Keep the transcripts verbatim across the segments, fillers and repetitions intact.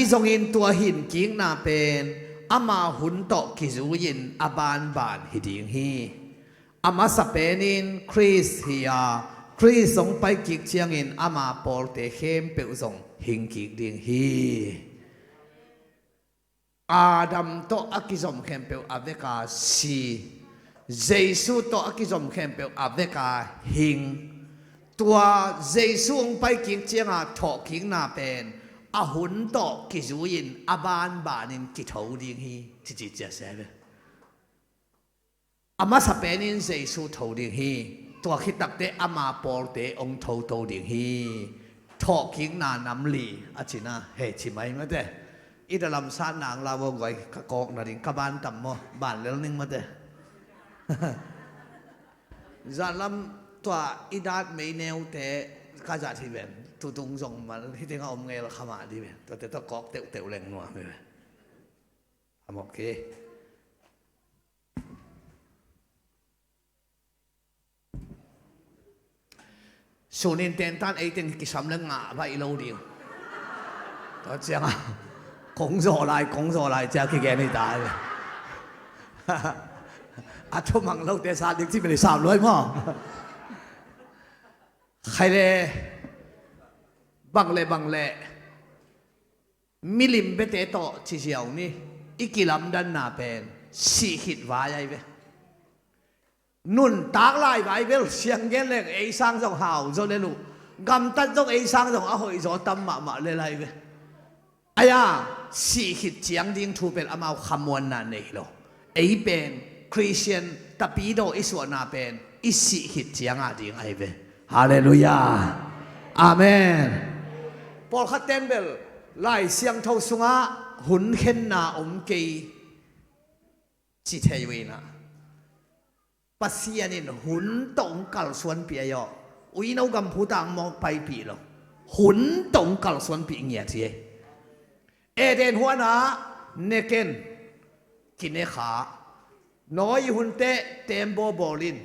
Ahi zongin tua hinkikna pen ama hun tawh kizui-in a banban hi ding hi. A masa penin Khrist hi a, Khrist hong paikik ciangin ama pawlte khempeuh zong hingkik ding hi. Adam tawh a kizom khempeuh a veka si, Jesu tawh a kizom khempeuh a veka hing. Tua Jesu hong paikik cianga thawhkikna pen a hun tawh kizui-in a banbanin kitho ding hi, cici cia sia ve. A masa penin Jesu tho ding hi. Tua khit takteh ama pawlte hong thoto ding hi. Thawhkikna nam li a cina hei ci mai mate. I dalam sa nang la vo guai ka kawkna ding ka ban tam maw? Ban lel ning mate. Zanlam tua i dat mei neute ka zat hi ven. Tutung zong mal hi tengah om ngel kha mah di ven. Tuate tawh kawk teuhteuh leng nuam hi ven. A mawk hi. Sunin tentan eiteng kisam le ngah baih lo ding. Tua cianga kong zaw lai, kong zaw lai cia kigen hi ta. A thumang lote sa dik ci beli sam luai maw? Khai le bang le bang le milim bete tawh ci ziau ni. I kilamdanna pen sih khit vai ai ve. Nuntak lai vai bel siang gen leng ei sang zong hau zaw le luh, gamtat zong ei sang zong a hoih zaw tam mahmah le lai ve. Aia sih khit ciang ding thu pen amau khamuanna nei lo. Ei pen Khristian tapidaw i suahna pen i sih khit cianga ding ahi ve. Halleluiah. Amen. Pawlkhat ten bel Lai Siangtho sungah hun khenna om kei ci thei uh inah, Pasian in hun tawh hong kalsuanpih ahi aw. Uino gamphu tang mawk paipih lo. Hun tawh hong kalsuanpih ngiat hi. Eden huanah neken kinekha. Nawi hunte tembaw bawlin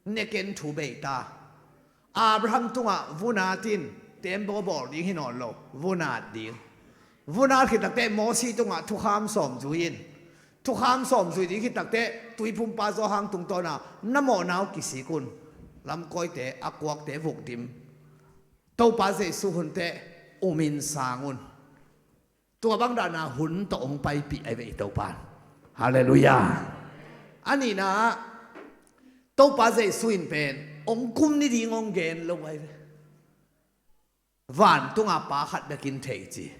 neken thu beita. Abraham tungah vunat in tembaw bawl ding hi nawn lo. Vunat ding. Vunat khit takteh Mosi tungah thukham sawm zui in. Thukham sawm zui ding khit takteh tuiphumpa Zawhang tungtawna na mawhnau kisik un. Lamkawite a kuakte vukdim. Topa Jesu hunte umin sang un. Tua bang dahna hun tawh hong paipih ahi ve i Topa. Halleluiah. A nihna ah Topa Jesu in pen hong kum ni ding hong gen lo ahi ve. Vantunga pa khat bekin thei ci.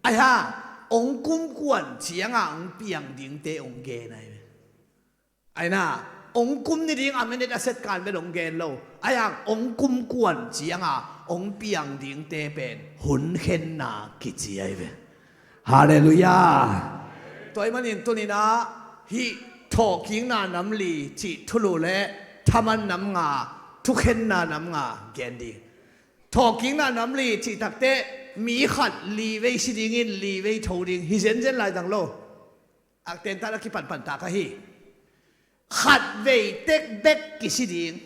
Aihang hong kum kuan cianga hong piang dingte hong gen ahi ve. Aina hong kum ni ding a minute a set kan bel hong gen lo. Aihang hong kum kuan cianga hong piang dingte pen hun khenna kici ahi ve. Halleluiah. Tua ahih manin tuninah hih thawhkikna nam li cih thulu le thaman nam nga, thukhenna nam nga gen ding. Thawhkikna nam li cih takteh mi khat li vei si dingin li vei tho ding hi zenzen lai dang lo. A tentan a kipanpan tak ahi. Khat vei tek bek kisi ding.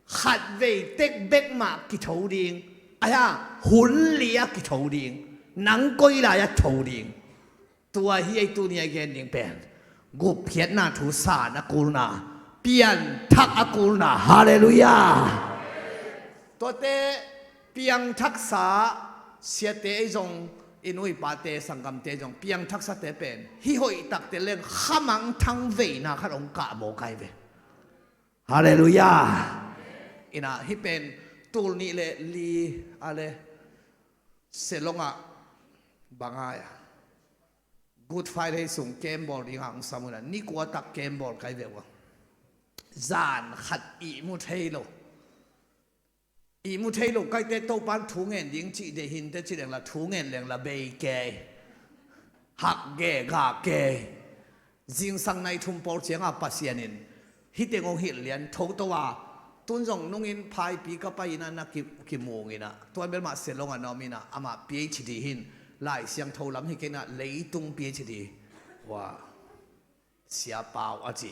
Khat vei tek bek mah kitho ding. Aihang hun li a kitho ding. Nang koi lai a tho ding. Tua hi ei tuni a gen ding pen gupkhiatna thu san a kulna, pianthak a kulna. Halleluiah. Tuate piangthaksa siate ei zong i nu i pate sanggamte zong piangthaksate pen hih hoihtakte leng khamangthang veina khat hong kah mawk ahi ve. Halleluiah. Inah hih pen tul nih le li a le Selongah bangai a Good Friday sung camp bawl dingah hong sam unah ni kua tak camp bawl kai ve uh a, zan khat ihmu thei lo. Ihmu thei lo kaite Topan thu ngen ding cih deih hinte ci lengla thu ngen lengla bei kei. Hak ge ga kei. Zingsang nai thum pawl cianga Pasian in hih teng hong hilh lian thoto a, tun zong nungin phaipi ka pai inah na ki, kimung inah tuan bel mah Selongah na om inah amah P H D hin Lai Siangtho lam hi kei inah leitung P H D. Hua Sia Pau a ci.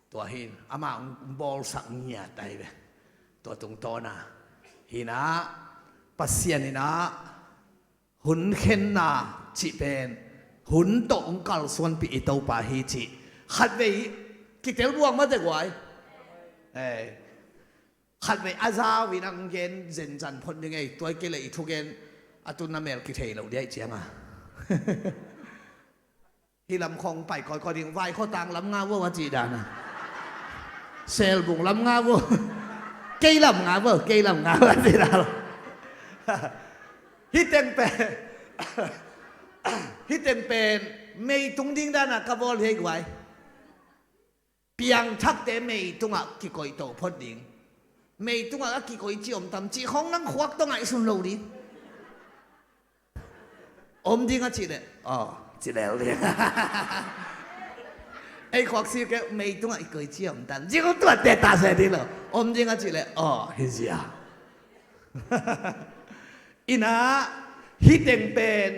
Tua hin amah hong bawlsak ngiat ahi ve. Tua tungtawna hinah Pasian inah Hun khenna cih pen hun tawh hong kalsuanpih i Topa hi cih khatvei kitel buang mah teh guai. Eh, khatvei a zau in ang gen zenzen phot ding ei, tua kei leh i thugen a tun a mel kithei lo ding ahih ciangin. Hih lam khawng pai kawikawi ding, vaikhawtang lam ngah vo a cih dan a. Selbung lam ngah vo. Kei lam ngah vo, kei lam ngah vo a cih dan. Hih teng pen, hih teng pen meitung ding dan a ka bawl hi ei guai. Piangthakte meitungah kikoih to phot ding. Meitungah a kikoih cih om tam cih khawng nang khuak tawh ngaihsun lo ding. Om ding a cih leh, aw, ci lel ding. Ei khuak si kei meitungah i koih cih om tam cih khawng tuatte ta se ding lo. Om ding a cih leh, aw, hi zia. Inah, hih teng pen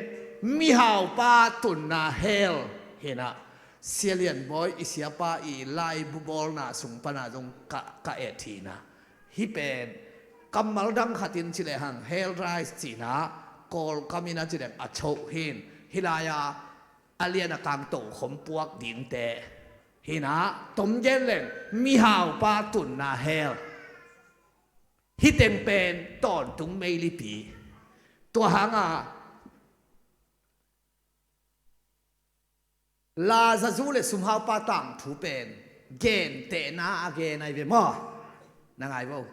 mihaupa tunna hell hinah, Sia Lian Bawi i siapa i laibu bawlna sung pana zong ka, ka et hinah. Hih pen kammal dang khatin ci lehang hell rice cihna, Kawlkamin a ci leng a choh hin, hih lai-a a lian a kang tokhom puak dingte hinah, tom gen leng mihaupa tunna hell. Hih teng pen tawntung meilipi. Tua hangah Lazazu le sumhaupa tangthu pen gentehna a gen ahi ve maw? Na ngai vo.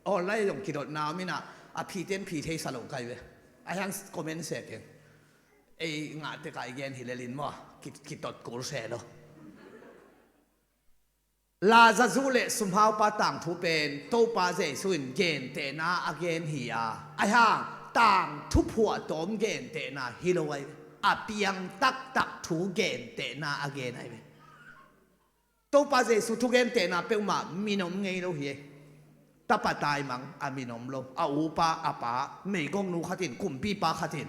Online zong kidotna om inah a phiten phi thei sa lo kai ve. A hiang comment se keng. Ei ngah tek a i gen hi lel in maw? Ki, kitot kul se lo. Lazazu le sumhaupa tangthu pen Topa Jesu in gentehna a gen hi a, ahi hang tangthu phuahtawm gentehna hi lo ahi ve. A piang taktak thu gentehna a gen ahi ve. Topa Jesu thu gentehna peuhmah min om ngei lo hi ei. Tapa taimang a min om lo, a upa, a pa, meigongnu khatin, kumpipa khatin.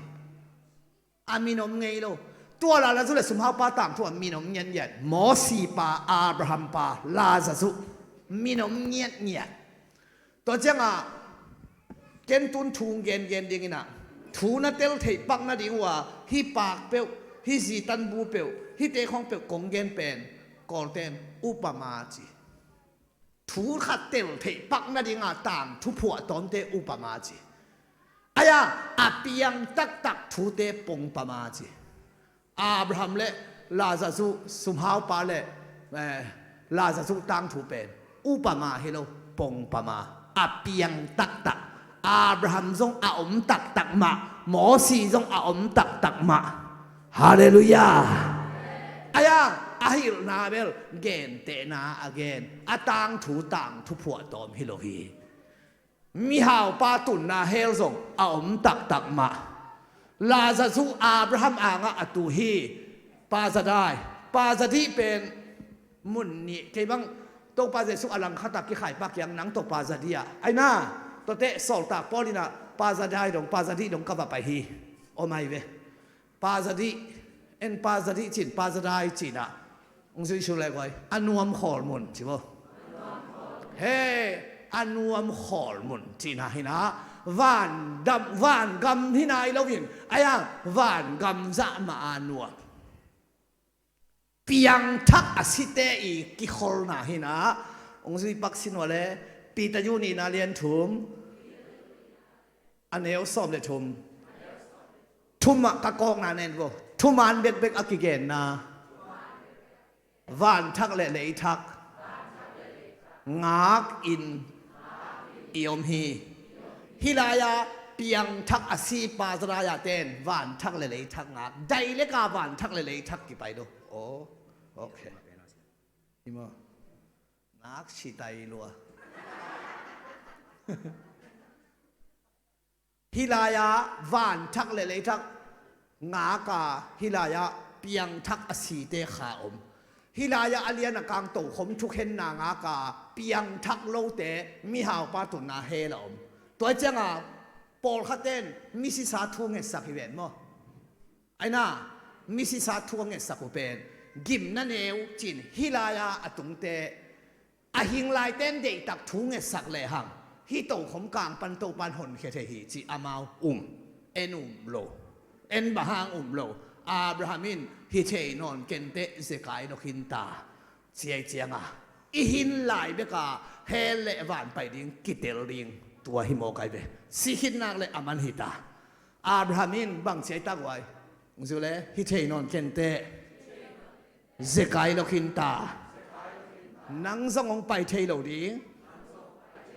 A min om ngei lo. Tua Lazazu le sumhaupa tangthu a min om ngiatngiat. Mawsi pa, Abraham pa, Lazazu. Min om ngiatngiat. Tua ciangah ken tun thu gengen ding inah, thu na tel theih pak nading uh a, hih paak peuh, hih zitanbu peuh, hihte khawng peuh kong gen pen Kawlten upama ci. Thu khat tel theih pak nadinga tangthu phuahtawmte upama ci. Ahi a, a piang taktak thute pongpama ci. Abraham le Lazazu, sumhaupa le, eh, Lazazu tangthu pen upama hi lo, pongpama. A piang taktak. Abraham zong a om taktak mah, Mawsi zong a om taktak mah. Halleluiah. Ahi a, a hilhna bel gentehna a gen, a tangthu tangthu phuahtawm hi lo hi. Mihaupa tunna hell zong a om taktak mah. Lazazu Abraham angah a tu hi. Pa Za Dai, Pa Za Dih pen mun nih, kei bang Topa Jesu a langkhat a kikhaipa kiang nang tawh Pa Za Dih ah, aina, tuate sawltak Paul inah Pa Za Dai dong, Pa Za Dih dong ka va pai hi. Om ahi ve. Pa Za Dih, en Pa Za Dih cin, Pa Za Dai cinah, hong zui su le guai, a nuam khawl mun ci vo. He, a nuam khawl mun cihna hinah, van dam, van gam hi nai loin, ahi a, van gam zah mah a nuam. Piangthak a site i kikholna hinah, hong zui pak sin uh a le, Peter Yu nihna lian thum, a neu sawm le thum. Thumah ka kawkna nen vo. Thuman bekbek a kigenna. Vanthak le leithak. Ngak in i om hi. Hih lai-a piangthak a si Pa Za Dai-a ten vanthak le leithak ngak. Dailek a vanthak le leithak kipai do. Oh, okay. Imo. Ngak si tai lua. Hih lai-a vanthak le leithak ngak a, hih lai-a piangthak a site kha om. Hih lai-a a lian a kang tokhom thukhenna ngak a, piangthak lote mihaupa tunna hell a om. Tua cianga pawlkhatten misisa thu ngetsak hi ven maw? Aina, misisa thu a ngetsak uh pen gimna neu cin hih lai-a a tungte a hing laiten deihtak thu ngetsak lehang hih tokhom kang pan Topan honkhia thei hi ci amau um, en um lo. En bang hang um lo. Abraham in hi thei nawn kenteh zekai lo khin ta. Ciai cianga i hin lai beka hell le van pai ding kitel ding tua hi mawk ai ve. Si khit nak le a man hi ta. Abraham in bang ciai tak uai? Ung zu le hi thei nawn kenteh zekai lo khin ta. Nang zong hong pai thei lo ding.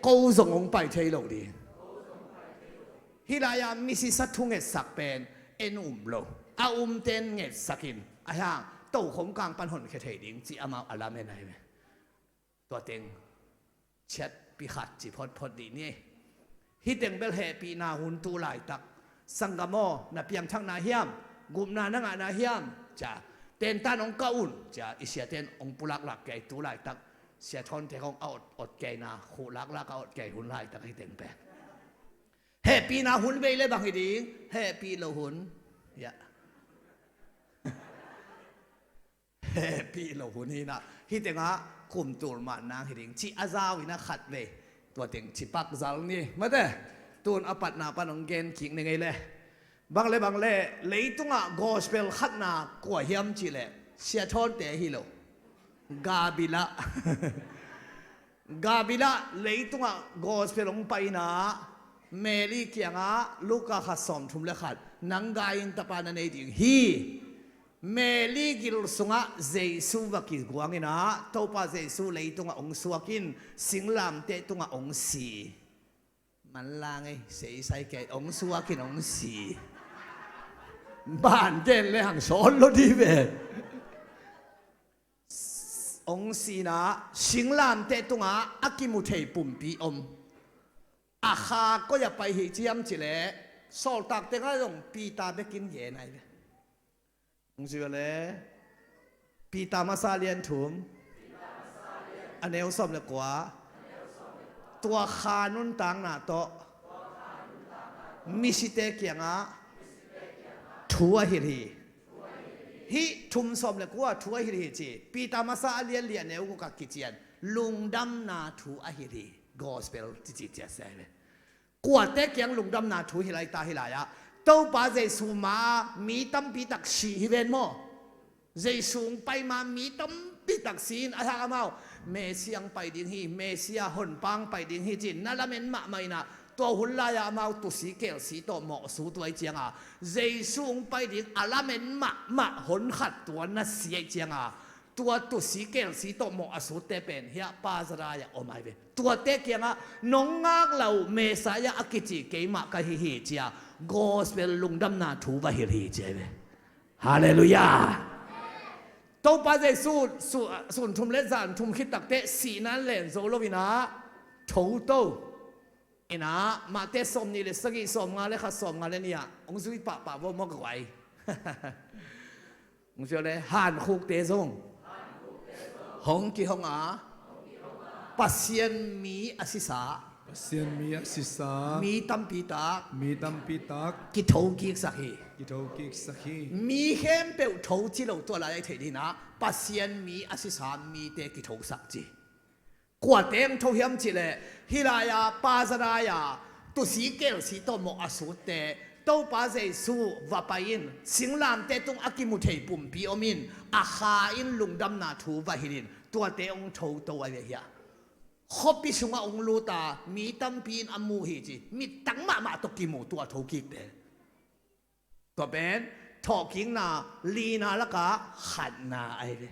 Ko zong hong pai thei lo ding. Hih lai-ah misisa thu ngetsak pen en um lo. A umten ngetsak in a hiang tokhom kang pan honkhia thei ding ci amau a lamen ahi ve. Tua teng chiatpi khat ci photphot dih ni. Hih teng bel hehpihna hun tu laitak. Sanggam aw, na piangthakna hiam? Gupna na ngahna hiam? Cia tentan hong kah un. Cia i siaten hong pulaklak kei tu laitak. Sia thawnte kong a ot ot keina khuh laklak a ot kei hun laitak hih teng pen. Hehpihna hun vei le bang hi ding? Hehpih lo hun. Ya. Hehpih lo hun hinah hih tengah kum tul mah nang hi ding ci a zau inah khat vei. Tua teng ci pak zal ni mate. Tun a patna pan hong gen kik ni ngei le. Bang le bang le leitungah gospel khatna kua hiam cih leh sia thawnte hi lo. Gabila. Gabila leitungah gospel hong paina Mary kiangah Luka khat sawm thum le khat nang gai in tapa na nei ding hi. Mary gil sungah Jesu va kiguang inah Topa Jesu leitungah hong suak in singlamteh tungah hong si. Manlang ei seisai kei hong suak in hong si. Ban gen le hang sawn lo di ve. Hong sina singlamteh tungah a kimu thei pumpi om. A kha koi a pai hi ciam cileh sawltak tengah zong Peter bekin gen ai ve. Hong si le Peter masa lian thum a neu sawm le kua. Tua kha nuntakna tawh misite kiangah thu a hilh hi. Hih thum sawm le kua thu a hilh hi ci. Peter masa a lian li a neu guk a kician lungdamna thu a hilh hi. Gospel cici ciat sia hi ve. Kuate kiang lungdamna thu hi lai ta hi lai-ah Topa Jesu ma mi tampi tak si hi ven maw? Jesu hong pai ma mi tampi tak si in a hak amau Mesia hong pai ding hi, Mesia honpa hong pai ding hi cin na lamen mahmah inah tua hun lai-ah amau tusi kelsi tawh mawhsu tuai cianga Jesu hong pai ding a lamen mahmah hon khat tua na si aih cianga tua tusi kelsi tawh mawh a sutte pen hiah pa zadai-ah om ai ve. Tuate kiangah nong ngak lo Messiah a kici keimah ka hi hi cia gospel lungdamna thu va hilh hi cia ai ve. Halleluiah. Topa Jesu su- sun thum le zan thum khit takteh sihna len zo loinah tho to. Inah Mate sawm nih le sagih sawm nga le khat sawm nga le nih ah hong zui pahpah vo maw ka guai. Hong zui le hankhukte zong hong kihong a Pasian mi a sisa Pasian mi a sisa mi tampi tak mi tampi tak kitho kiksak hi. Kitho kiksak hi. Mi khempeuh tho ci lo tua lai a i theih dinah Pasian mi a sisa mite kithosak ci. Kuate hong tho hiam cihleh hih lai-a pa zadai-a tusi kelsi tawh mawh a sutte Topa Jesu va pai in singlamteh tung a kimu thei pumpi om in a kha in lungdamna thu va hilh in tuate hong tho to ai ve hiah. Khuapi sungah hong luta mi tampi in a mu hi ci mittang mahmah tawh kimu tua tho kikte. Tua pen thawhkikna lina lakah khatna ai ve.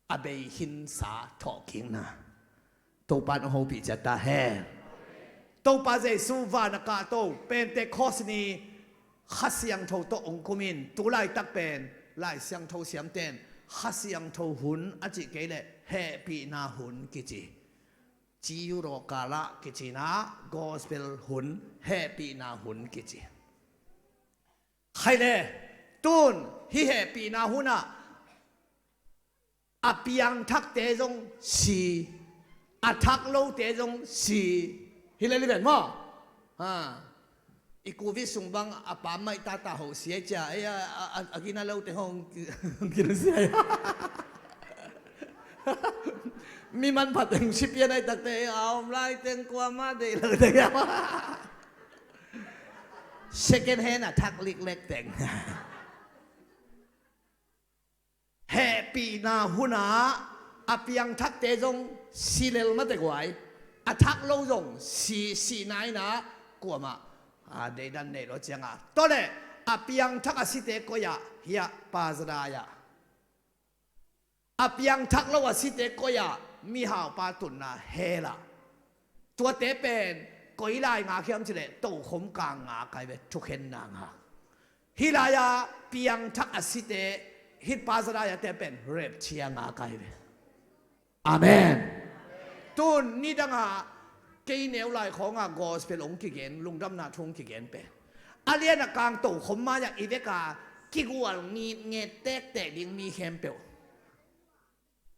A bei khinsa thawhkikna. Topa in a hopih ciat ta hen. Topa Jesu van a kahto Pentecost ni Kha Siangtho tawh hong kum in tu laitak pen Lai Siangtho siamten Kha Siangtho hun a cih kei leh hehpihna hun kici. Ci Euro kalah kicinah gospel hun hehpihna hun kici. Khaile tun hih hehpihna hunah a piangthakte zong si, a thak lote zong si. Hi le liven maw? Ha. I covid sung bang a pam maih tata ho sia cia ei a gina lote hong kilsia. Mi manpha teng sipian ai takte a om lai teng kuama deih lo teng. Second hand a thak liklek teng. Hehpihna hunah a piangthakte zong si lel mate guai. A thak lo zong si, sihna inah kuamah, a, deidan nei lo cianga. Tawleh a piangthak a site koi-ah hiah pazadai-ah. A piangthak lo a site koi-ah mihaupa tunna hell ah. Tuate pen koi lai ngak hiam cileh tokhom kang ngak ai ve, thukhenna ngak. Hih lai-ah piangthak a site, hih pazadai-ate pen rapture ngak ai ve. Amen. Tun nidangah kei neu lai khawngah gospel hong kigen, lungdamna thu hong kigen pen a lianah kang tokhom mai-ah i veka kigual ngitnget tektek ding mi khempeuh.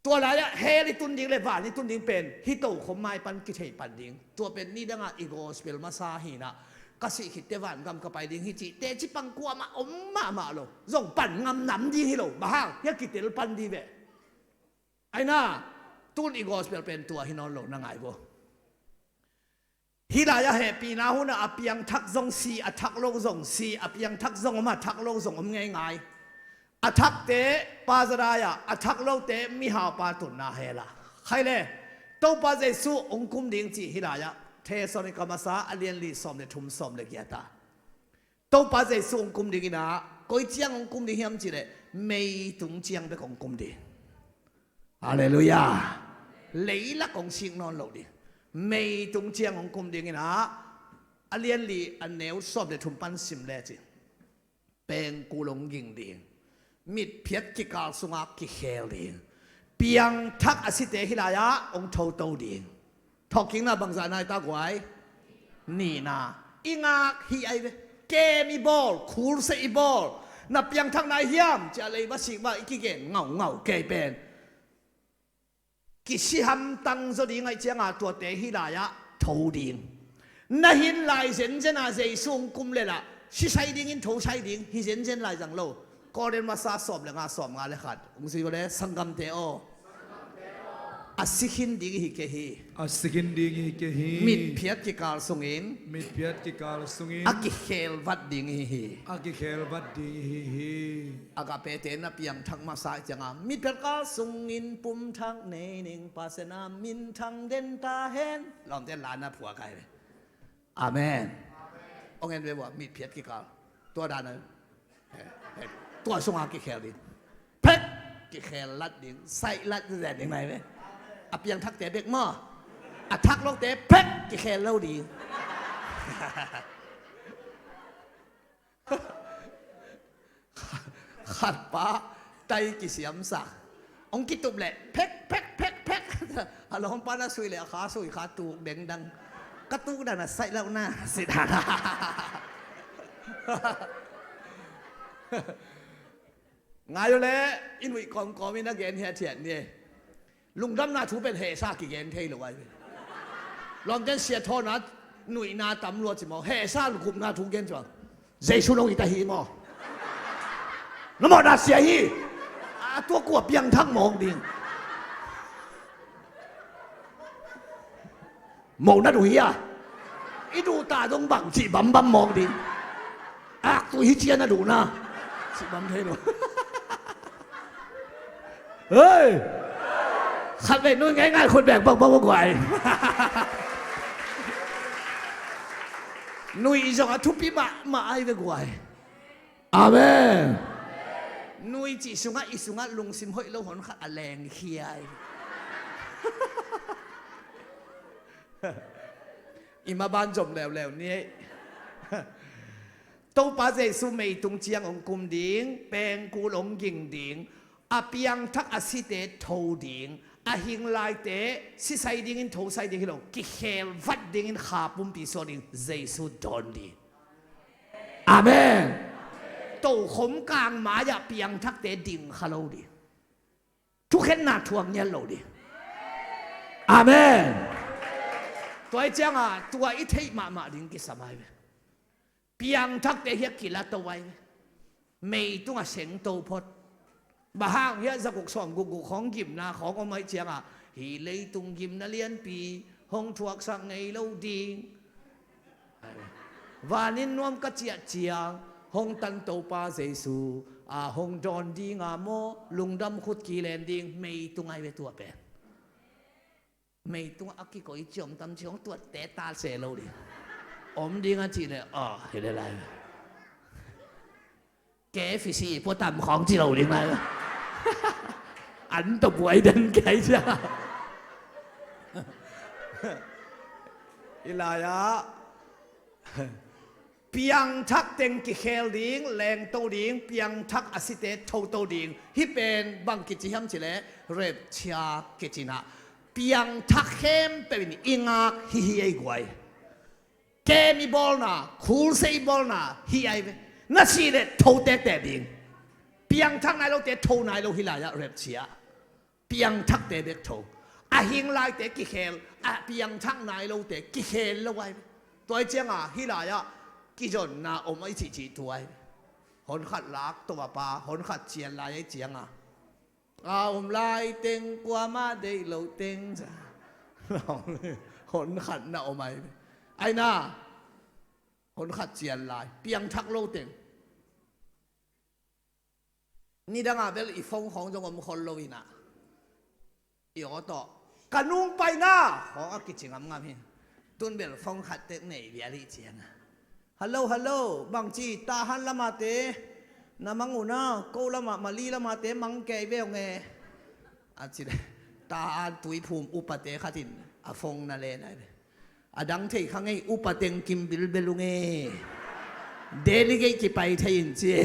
Tua lai-ah hell i tun ding le van i tun ding pen hih tokhom mai pan kithei pan ding. Tua pen nidangah i gospel masa hinah ka sih khitte vangam ka pai ding hi cih teci pang kuamah om mahmah lo. Zong pan ngam nam ding hi lo. Bang hang hiah kitel pan ding ve. Aina, tun i gospel pen tua hi nawn lo, na ngai vo. Hih lai-ah hehpihna hunah a piangthak zong si, a thak lo zong si, a piangthak zong om, a thak lo zong om ngeingai. A thakte pazadai-ah, a thak lote mihaupa tunna hell ah. Khai le, Topa Jesu hong kum ding cih hih lai-ah Thessalonika masa a lian li sawm le thum, sawm le giat ah. Topa Jesu hong kum ding inah, koi ciang hong kum ding hiam cileh meitung ciang bek hong kum ding. Halleluiah. Leilak hong sik nawn lo ding. Meitung ciang hong kum ding inah, a lian li a neu sawm le thum pan sim le ci. Pengkul hong ging ding. Mitphiat kikal sungah kikhel ding. Piangthak a site hih lai-ah hong thoto ding. Thawhkikna bangzah nai ta guai? Nihna. I ngak hi ai ve. Kem i bawl, khulse i bawl. Na piangthak nai hiam cia lei va sik va i kigen ngaungau kei pen. Kisi hamtang zaw ding ahih cianga tuate hih lai-ah tho ding. Na hin lai zenzen a Jesu hong kum le lah sisai dingin thosai ding hi zenzen lai zang lo. Korin masa sawm le nga, sawm nga le khat. Hong si vo le, sanggamte aw. A si khin ding hi kei hi. A si khin ding hi kei hi. Mitphiat kikal sungin. Mitphiat kikal sungin. A kikhel vat ding hi hi. A kikhel vat ding hi hi. Agape te na piangthak masa cianga mitphiat kal sungin pumthak nei ning, Pasian a minthang den ta hen. Lawmte la na phuak ai ve. Amen. Ong en ve vua, mitphiat kikal. Tua dan a, eh, eh, tua sunga kikhel ding. Phek! Kikhel lat ding, saih lat zen ding nai ve. A piangthakte bek maw. A thak lote phek! Kikhel lo ding. Khatpa tai kisiamsak. Hong kitup leh phek, phek, phek, phek. A lawmpa na sui leh a kha sui kha tuk dengdang. Ka tuk dan a saih lo na si dan. Ngai uh leh i nuih kawmkawm in a gen hiathiat ni. Lungdamna thu pen hehsa kigen thei lo ai ve. Lawmten siathawna nuihna tam lua ci maw, hehsa gupna thu gen ci maw. Jesu lo hi ta hi maw. Na mawhna sia hi. A tua kua piangthak mawk ding. Mo na duh hi a. I duh ta dong bang cih bambam mawk ding. Ak tu hi cia na duh na. Cih bam thei lo. Hei. Khat vei nui ngeingai khut bek bang bang guai. Nui zong a thupi mahmah ai ve guai. Amen. Nui cih sungah i sungah lungsim hoih lo hon khat a lengkhia hi. I maban zom leuleu ni. Topa Jesu meitung ciang hong kum ding, pengkul hong ging ding, a piangthak a site tho ding, a hing laite sisai dingin thosai ding hi lo, kikhel vat dingin kha pumpi suak ding, Jesu dawn ding. Amen. Tokhom kang mai-ah piangthakte ding kha lo ding. Thukhenna thuak ngiat lo ding. Amen. Tua hi cianga tua i theih mahmah ding kisam ai ve. Piangthakte hiah kila to ai ve. Meitung a seng to phot. Bang hang hiah za guk sawm guk guk khawng gimna khawng om ahih cianga hih leitung gimna lianpi hong thuaksak ngei lo ding. Vanin nuam ka ciah ciang hong tan Topa Jesu a hong dawn dinga maw, lungdam khut kilen ding, mei tung ai ve tua pen. Mei tungah a kikoih ciom tam ci hong tuatte ta se lo ding. Om ding a cih leh, aw, hi le lai. Ke fisi pua tam khawng ci lo ding lai. An tawh buai den kei cia. Hi lai-ah piangthak teng kikhel ding, lengto ding, piangthak a site thoto ding. Hih pen bang kici hiam cih leh rapture kici-in ah, piangthak khempeuh in i ngak hi hi ei guai. Kem i bawlna, khulse i bawlna hi ai ve. Na sih leh tho tektek ding. Piangthak nai lote tho nai lo hi lai-ah rapture. Piangthakte bek tho. A hing laite kikhel, a piangthak nai lote kikhel lo ai ve. Tua hi cianga hih lai-ah kizonna om ai cihcih tua ai ve. Hon khat lak to a pa, hon khat cian lai ai cianga, a om lai teng kuama deih lo teng ca. Hon khat na om ai ve. Ai na, hon khat cian lai, piangthak lo teng. Nidangah bel i phone khawng zong om khol lo inah, i aw tawh ka nung paina khawng a kici ngamngam hi. Tun bel phone khat tek nei vial i cianga, "Hello, hello, bangci Tahan lamate na mang uh na, ko lamah Mali lamate mang kei ve ong e," a ci le, Tahan tuiphum upate khatin a phone na len ai ve. A dang thei kha ngei, upa teng kim bilbel ung e. Delegate kipai thei in ci e.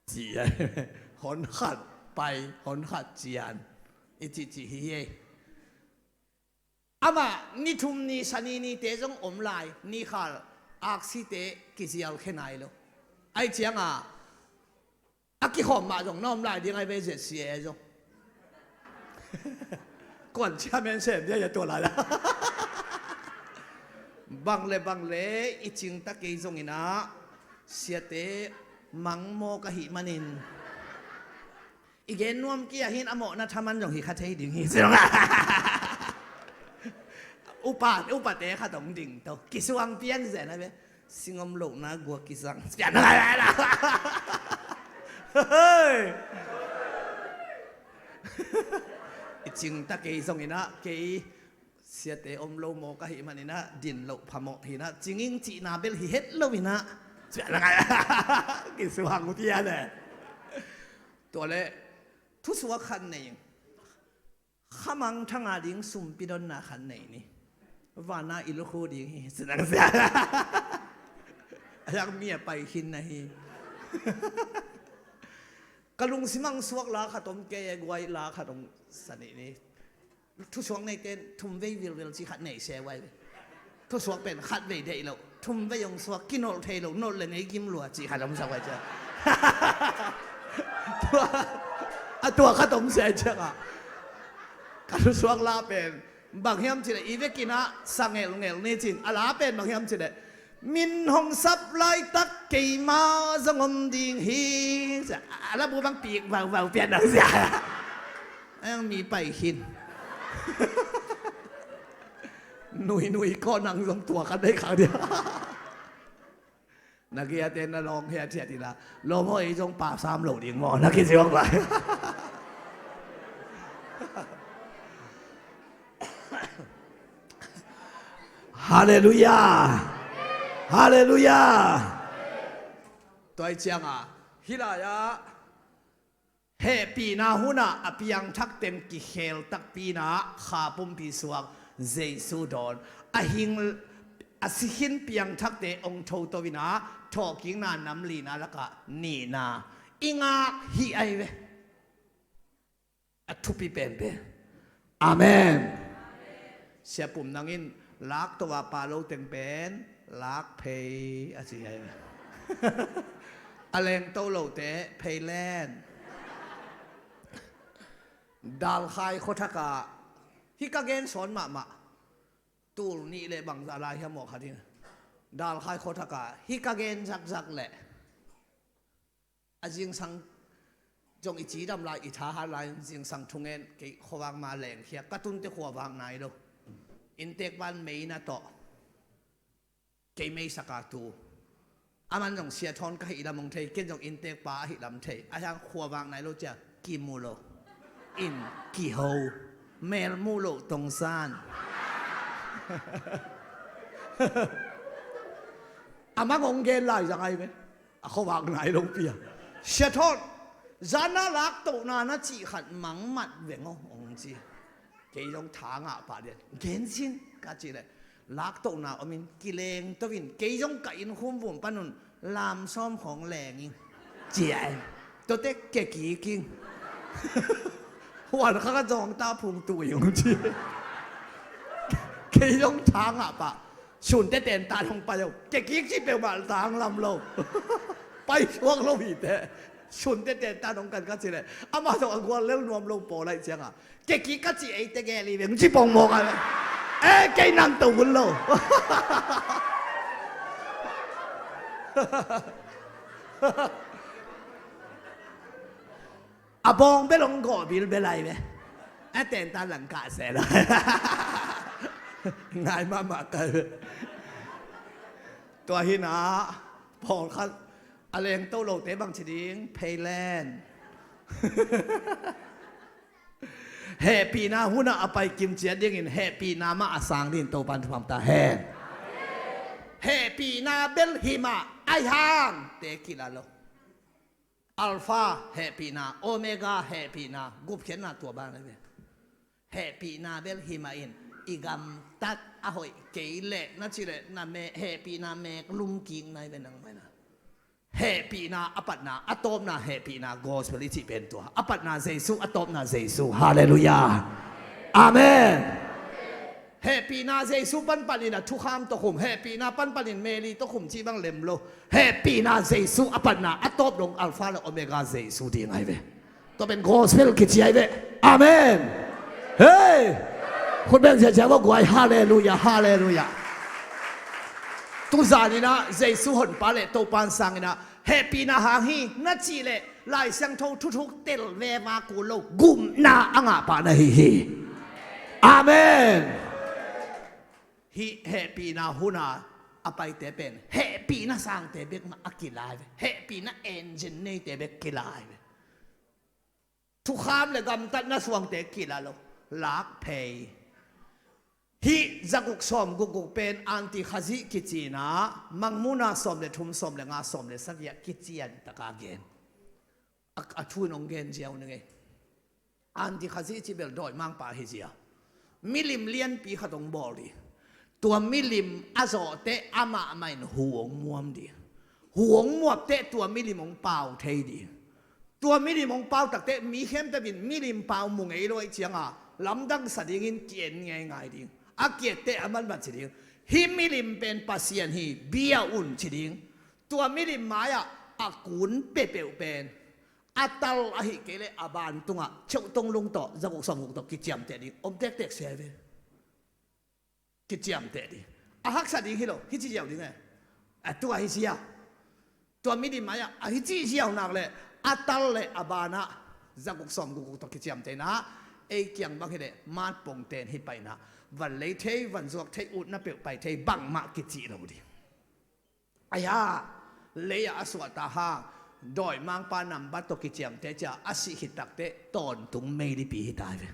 Ci e. Hon khat pai, hon khat cian. I cihcih hi e. Amah ni thum ni, Sani nite zong om lai, ni khal aksite kizial khe nai lo. Ai cianga a kikhawm mah zong na om lai ding ai ve, Z C A zong. Kuan chairman sem dia ia tua lai la. Bang le bang le i cingta kei zong inah, siate mang maw ka hih manin, i gen nuam kia hin a mawhna thaman zong hi kha thei ding hi. Upa, upate khat hong ding to, kisuang pian zen ai ve. Sing om lohna guak kisang. I cingta kei zong inah, kei siate om lo maw ka hih man inah, din loh phamawh hi inah, cinging cihna bel hi het lo inah, kisuang uh tia le. Tua le thusuak khat nei ing. Khamang thanga ding sumpi donna khat nei ni. Vana i lukhu ding hi. Sinang sia. A yak mi a pai khin na hi. Ka lungsim ang suak la khat om kei e, guai la khat om sani ni. Thusuak nei ten thum vei vilvel ci khat nei se guai. Thusuak pen khat vei deih lo, thum vei hong suak, kinolh thei lo, nolh le ngei gim lua ci khat om sa guai cia. Tua, a tua khat om se ciangah, ka thusuak la pen bang hiam cileh, i vekinah sa ngelngel ni cin, a la pen bang hiam cileh, min hong sap laitak keima zong om ding hi. A la bu bang pik vauvau pian ang sia. Ang mi pai khin. Nuinui ko nang zong tua khat dei khang dia. Na giate na lawng hiathiat ila lawm aw, ei zong pa sam lo ding maw na kiziawk lai. Halleluiah. Halleluiah. Tua i cianga hih lai-ah hehpihna hunah a piangthak teng kikhel takpi inah kha pumpi suak, Jesu dawn, a hing, a sikhin piangthakte ong thoto inah thawhkikna nam lina lakah nihna i ngak hi ai ve. A thupi penpen. Amen. Siapum nangin lak to a pa lo teng pen lak phei a ci hi. A leng to lote phei len. Dalkhai khuathakah hih ka gen sawn mahmah. Tul nih le bangzah lai hiam aw khat in Dalkhai khuathakah hih ka gen zakzak leh a zingsang zong i cidam lai, i thahat lai, zingsang thungen, kei khuavak ma lengkhia, ka tunte khuavak nai lo. Inntek pan meina tawh. Kei meisaka tu. Aman zong Sia Thawn ka hih lam hong thei, ken zong inntekpa ahih lam thei. Ahi hang khuavak nai lo cia kimu lo. Inn kiho. Mel muh loh tongsan. Amah hong gen lai zang ahi ve. A khuavak nai lo pi a. Sia Thawn, zan a laktohna na cih khat mangmat veng aw, hong ci. Kei zong tha ngah pah lian. Gen sin ka cih leh, laktohna om in kileng to in, kei zong ka inn khum vum pan un lam sawm khawng leng in, ci a. Tuate kekik in. Huan kha ka zawngta phung tuh in, hong ci. Kei zong tha ngah pah. Sunte tentan hong pai uh. Kekik ci peuhmah tanglam lo. Pai suak lo hi teh. Sunte tentan hong kan ka cih leh, amah zong a gual lel nuam lo pawl ahih ciangah, kekik ka cih, eite gel hi veng ci pongmawk a. Eh, kei nang to hun lo. A bawng bel hong gawh bilbel ahi ve. A tentan lang kah seh lo. Ngai mahmah kai ve. Tua hi na, pawlkhat a lengto lote bang ci ding, pheilen. Hehpihna hunah a pai kim ciat dingin hehpihna mah a sang dingin Topan thupha ta hen. Hehpihna bel hi mah, ahi hang te kila lo. Alpha hehpihna, Omega hehpihna, gupkhiatna tua bang le ve. Hehpihna bel hi mah in, i gamtat a hoih kei leh na cih leh na me, hehpihna mek lum kik nai ve nang mai na. Hehpihna a patna, a tawpna hehpihna, gospel i cih pen tua. A patna Jesu, a tawpna Jesu. Halleluiah. Amen. Hehpihna Jesu panpanin a thukham tawh khum, hehpihna panpanin Mary tawh khum cih bang lem lo. Hehpihna Jesu a patna, a tawp dong Alpha le Omega Jesu ding ahi ve. Tua pen gospel kici ahi ve. Amen. Hei! Khut beng ziahziah va guai. Halleluiah, halleluiah. Tuzan in ah Jesu honpa le Topan sang in ah hehpihna hang hi na cih leh Lai Siangtho thuthuk tel veva kul lo, gupna a ngahpah na hi hi. Amen. Hih hehpihna huna a paite pen hehpihna sangte bek mah a kilai ve. Hehpihna engine neite bek kilai ve. Thukham le gamtatna suangte kila lo. Lak phei. Hih zaguk sawm gukguk pen Anti Khazih kici in ah, Mangmuhna sawm le thum, sawm le nga, sawm le sagih ah kician taka gen. A, a thu in hong gen ziau ning ei. Anti Khazih cih bel dawimangpa hi zia. Milim lianpi khat hong bawl ding. Tua milim a zawhteh amah mah in hu hong muam ding. Hu hong muapteh tua milim hong pau thei ding. Tua milim hong pau takteh mi khempeuh in milim pau mu ngei lo ahih cianga lamdang sa dingin ki-en ngeingai ding. A ki-etteh a manman ci ding. Hih milim pen Pasian hi, bia un ci ding. Tua milim mai-ah a kun peuhpeuh pen a tal ahih kei leh a ban tungah cheuhtong lung tawh, zaguk sawmguk tawh kiciamteh ding. Om tektek sia hi ve. Kiciamteh ding. A haksa ding hi lo, hih ci ziau ding e. A tua hi sia. Tua milim mai-ah a hi ci ziau nak leh a tal le a banah zaguk sawmgukguk tawh kiciamteh in ah, ei kiang bang hi leh matpongten hi pai in ah, van lei thei, van zuak thei, utna peuh pai thei, bangmah kicih lo ding. Aia, lei-ah a suahta hang, dawimangpa nambat tawh kiciamteh cia a sih khit takteh tawntung meilipi hi ta hi ve.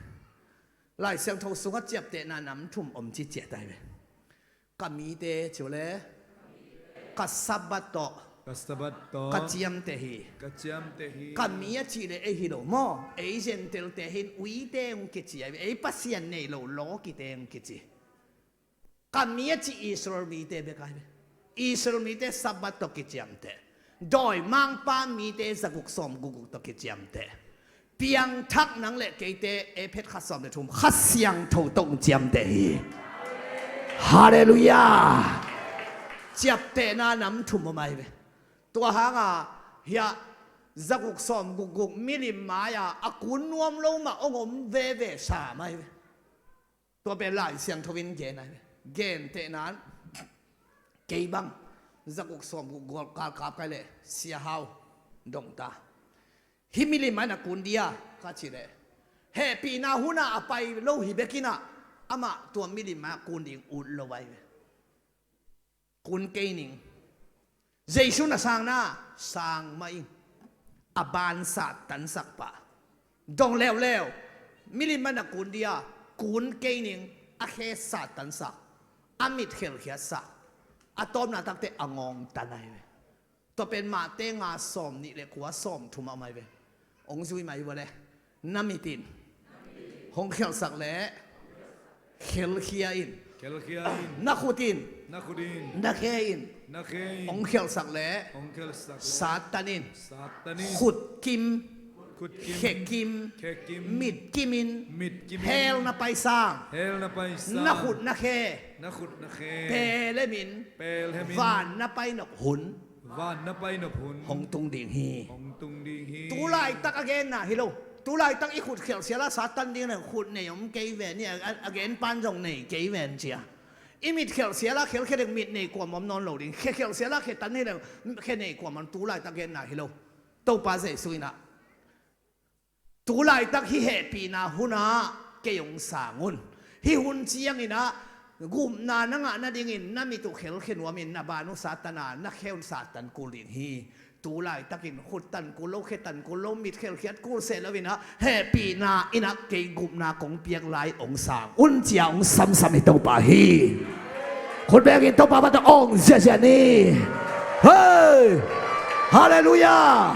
Lai Siangtho sungah ciaptehna nam thum om ci ciah ta hi ve. Ka mite ci uh le, ka Sabbath tawh, ka Sabbath tawh, ka ciamteh hi. Ka ciamteh hi. Ka mi a cih leh ei hi lo maw? Ei Gentile-te hi in uite hong kici ahi ve. Ei Pasian nei lo lawkite hong kici. Ka mi a cih Israel mite bek ahi ve. Israel mite Sabbath tawh kiciamteh. Dawimangpa mite zaguk sawmgukguk tawh kiciamteh. Piangthak nang le keite Efesa khat sawm le thum Kha Siangtho tawh hong ciamteh hi. Halleluiah. Ciaptehna nam thum om ahi ve. Tua hanga hiah zaguk sawmgukguk milim mai-a a kun nuam lo mah hong om veve sam ahi ve. Tua pen Lai Siangtho in gen ahi ve. Gentehna-in kei bang zaguk sawmguk gual kalkap kai leh Sia Hau dong ta. Hih milim mai-in a kun dia ka cih leh, hehpihna hun-a a pai lo hi bek in ah, amah tua milim mai-a kun ding ut lo ahi ve. Kun kei ning. Jesu na sangna sang mah ing. A ban Satan sak pah. Dong leuleu. Milim a na kun dia, kun kei ning. A khe Satan sak. A mit khelkhiat sak. A tawpna takte a ngawngtan ahi ve. Tua pen Mate nga sawm nih le kua sawm thum a om ahi ve. Hong zui mai vua le. Na mit in hong khelsak le khelkhia in. Khelkhia in. Na khut in. Na khut in. Na khe in. Na khe in. Hong khelsak le. Hong khelsak le. Satan in. Satan in. Khut kim. Khut kim. Khe kim. Khe kim. Mit kim in. Mit kim in. Hell na pai sang. Hell na pai sang. Na khut na khe. Na khut na khe. Pelem in. Pelem in. Van na pai nop hun. Van na pai nop hun. Hong tung ding hi. Hong tung ding hi. Tu laitak a genna hi lo. Tu laitak i khut khelsial a Satan ding le khut nei om kei ven hi a, a, a gen pan zong nei kei ven cia. I mit khelsial a khelkhia ding mit nei kuam om nawn lo ding. Khe khelsial a khe tan hi le khe nei kuam om tu laitak genna hi lo. Topa Jesu in ah. Tu laitak hih hehpihna hunah kei hong sang un. Hih hun ciangin ah gupna na ngah nadingin na mit uh khelkhia nuamin na ban uh Satan a na khe un Satan kul ding hi. Tu laitakin khut tan kul lo, khe tan kul lo, mit khelkhiat kul seh loin ah hehpihna in ah kei gupna kong piak lai hong sang un cia hong samsam hi Topa hi. Khut bengin Topa bata hong ziazia ni. Hei! Halleluiah!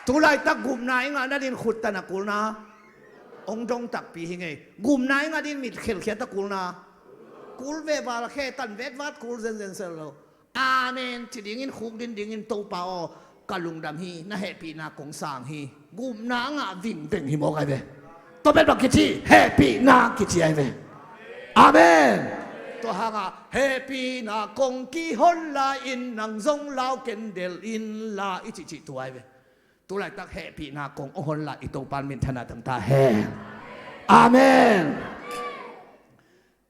Tu laitak gupna i ngah nadin khut tan a kulna hong dong takpi hi ngei. Gupna i ngah din mit khelkhiat a kulna kul ve val khe tan vetvat kul zenzen sel lo. Amen ci dingin khuk din dingin Topa aw ka lungdam hi, na hehpihna kong sang hi. Gupna a ngah vingveng hi mawk ai ve. Tua pen bang kici hehpihna kici ai ve. Amen. Tua hangah hehpihna kong kihon lai in nang zong lau ken del in la i cihcih tua ai ve. Tu laitak hehpihna kong hong hon lai i Topan minthanna tang ta hen. Amen.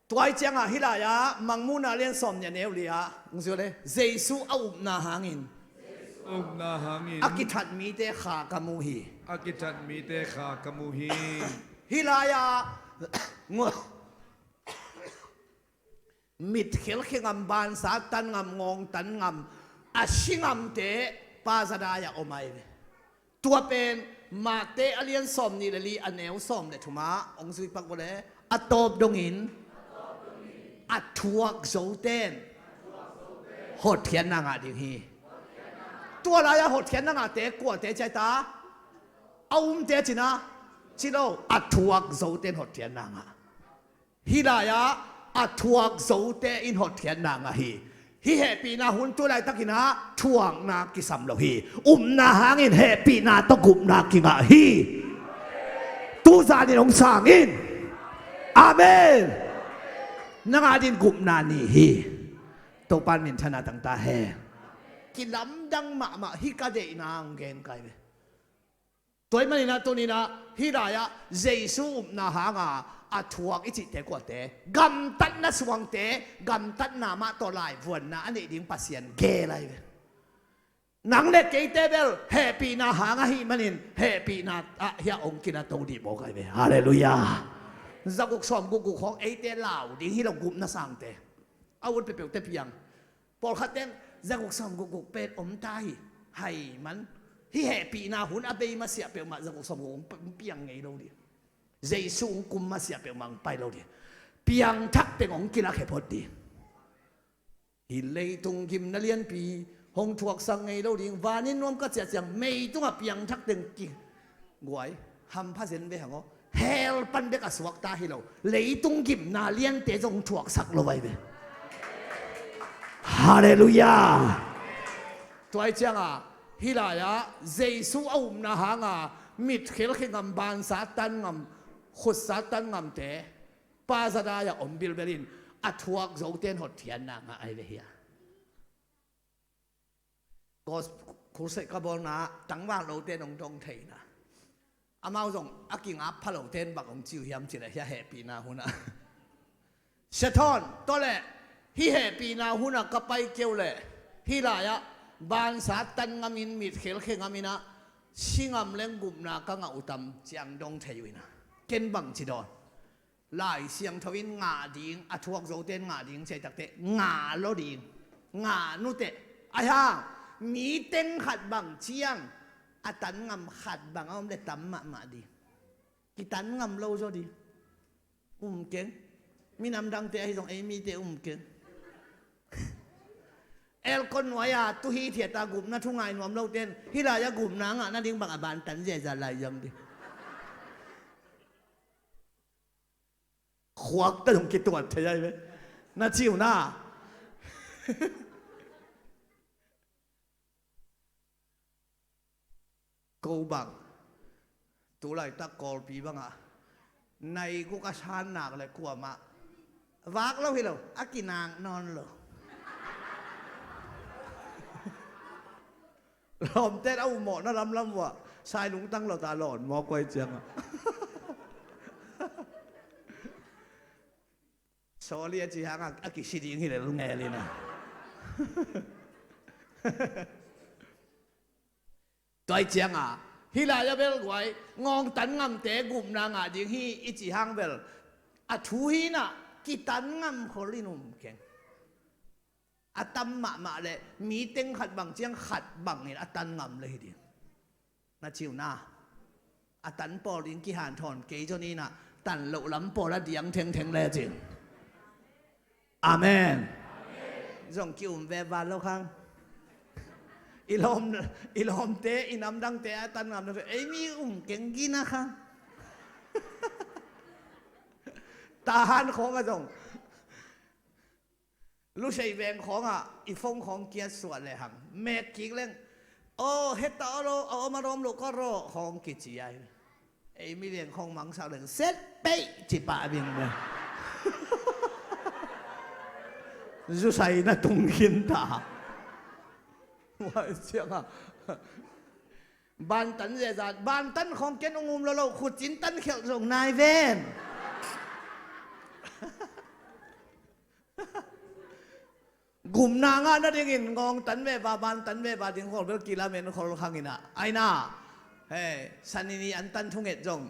Tua i ciangah hih lai-ah Mangmuhna lian sawm nih a neu li-ah hong zui le Jesu a upna hangin. Upna hangin. A kithat mite kha ka mu hi. A kithat mite kha ka mu hi. Hih lai-ah mit khelkhia ngam, bansa tan ngam, ngawng tan ngam, a si ngamte Pa Zedai-ah om ai ve. Tua pen Mate a lian sawm nih le li a neu sawm le thumah hong zui pak vua le a tawp dongin a thuak zoten hotkhiatna ngah ding hi. Tua lai-ah hotkhiatna ngahte kuate ciai ta a umte cina ci lo a thuak zoten hotkhiatna ngah. Hih lai-ah a thuak zote in hotkhiatna ngah hi. Hih hehpihna hun tu laitakin ah thuakna kisam lo hi. Upna hangin hehpihna tawh gupna kingah hi. Tuzanin hong sang in. Amen. Nang adin gupna ni hi. Topan minthanna tang ta hen. Kilamdang mahmah hi ka deihna hong gen kai ve. Tua ahih manin ah tuni-in ah hih lai-ah Jesu upna hanga a thuak i cihte kuate gamtatna suangte gamtatna mah tawh laivuanna a neih ding Pasian geel ahi ve. Nang le keite bel hehpihna hang ahih manin hehpihna ah hiah hong kinato dih mawk ahi ve. Halleluiah. Zaguk sawm gukguk khawng eite lau ding hi lo gupna sangte. A ut peuhpeuhte piang. Pawlkhat teng zaguk sawm gukguk pen om ta hi. Hai man. Hih hehpihna hun a bei masiah peuhmah zaguk sawm gukguk hong piang ngei lo dih. Jesu hong kum masiah peuhmah hong pai lo dih. Piangthak teng hong kilak hepot dih. Hih leitung gimna lianpi hong thuaksak ngei lo ding. Vanin nuam ka ciah ciang meitungah piangthak teng ki guai, hampha zen ve hang aw. Hell pan bek a suakta hi lo. Leitung gimna liante zong thuaksak lo ahi ve. Halleluiah. Tua ahi cianga hih lai-ah Jesu a upna hanga mit khelkhia ngam, bansa tan ngam, khutsa tan ngamte Pa Zedai-ah om bilbel in a thuak zote in hotkhiatna ngah ahi ve hiah. Crusade ka bawlna tangval lote in hong dong theihna. Amau zong a kingap pha lote in bang hong ci uh hiam cih leh hiah hehpihna hunah. Sia thawn, tua leh hih hehpihna hunah ka pai kei uh leh hih lai-ah bansa tan ngamin mit khelkhia ngamin ah si ngam leng gupna ka ngah uh tam ci-a hong dong thei uh inah. Ken bang ci dawn. Lai Siangtho in ngah ding, a thuak zote in ngah ding ci-a i takte, ngah lo ding, ngah nuteh. Ahi hang, mi teng khat bang ciang a tan ngam khat bang a om le tam mahmah ding. Kitan ngam lo zaw ding. Um keng. Minam dangte ahi zong ei mite um keng. Aircon nuai-a tu hithiat a gupna thu ngai nuam lote in hih lai-ah gupna ngah nading bang a bantan zezat lai zang ding. Khuakta zong kituat thei ai ve. Na ci uh na. Ko bang, tu laitak Kawlpi bangah nai guk a san nak le kuamah vak lo hi lo, a kinak nawn lo. Lawmte a umawhna lamlam uh ah sai lungtang lo ta lawn maw kuai ciangah. Sawli a ci hangah a kisi ding hi lel ngel in a. Tua i ciangah hih lai-ah bel guai, ngawngtan ngamte gupna ngah ding hi i ci hang bel, a thu hi nah, kitan ngam khol in um keng. A tam mahmah le mi teng khat bang ciang khat bangin a tan ngam le hi ding. Na ci uh na. A tan pawl ding kihanthawn kei zaw ni nah, tan loh lam pawl a diang thengtheng le cin. Amen. Zong ki-um ve val lo khang. I lawm, i lawmte, i namdangte a tan ngam lo, ei mi um keng gina khang. Tahan khawng a zong. Lusei veng khawngah i phone khawng kiat suah lehang mek kik leng. Aw, heta aw lo, a om a lawm lo ka rawh khawng kici ai. Ei mi veng khawng mangsak leng set peih ci pah bing le. Zusai na tung khin ta. Wai ciangah bantan zezat, bantan khawng ken ung um lo lo, khutcin tan khelh zong nai ven. Gupna ngah nadingin ngawngtan veva, bantan veva ding khol bel kilamen khol khang in ah. Ai na, hei, sanini antan thunget zong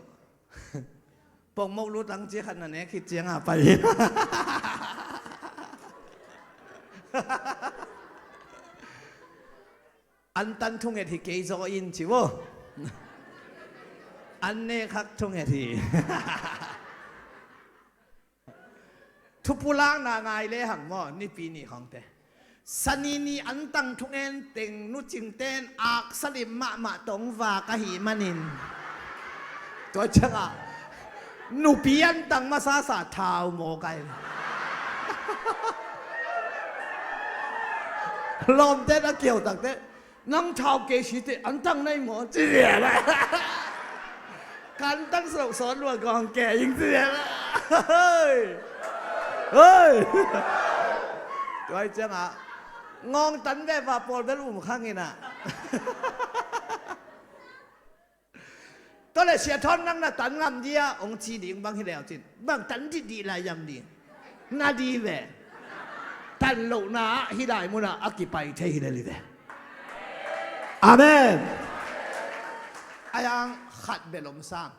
pongmok lutang ci khat na nek khit cianga pai. Antan thunget hi kei zaw in ci vo. An nek hak thunget hi. Thupulakna ngai lehang maw, Nipi ni khawngte. Sanini antang thungen teng nucingten aksalim mahmah tawh vak ahih manin. Tua ciangah nupi antang masasa thau maw kai. Lawmten a kiau takte. Nang thau kei site antang nei maw? Ci lian a. Kan tang sawt sawt lua gawng kei ing ci lian a. Hei. Hei. Tuai ciangah ngawngtan veva pawl bel um khang in ah. Tua le sia thawn nang na tan ngam dia ong ci ding bang hi leu cin. Bang tan dih dih lai yam ding. Na di ve. Tan lohna ah hih lai munah a kipai thei hi lel hi ve. Amen. Ai ang khat bel om sang.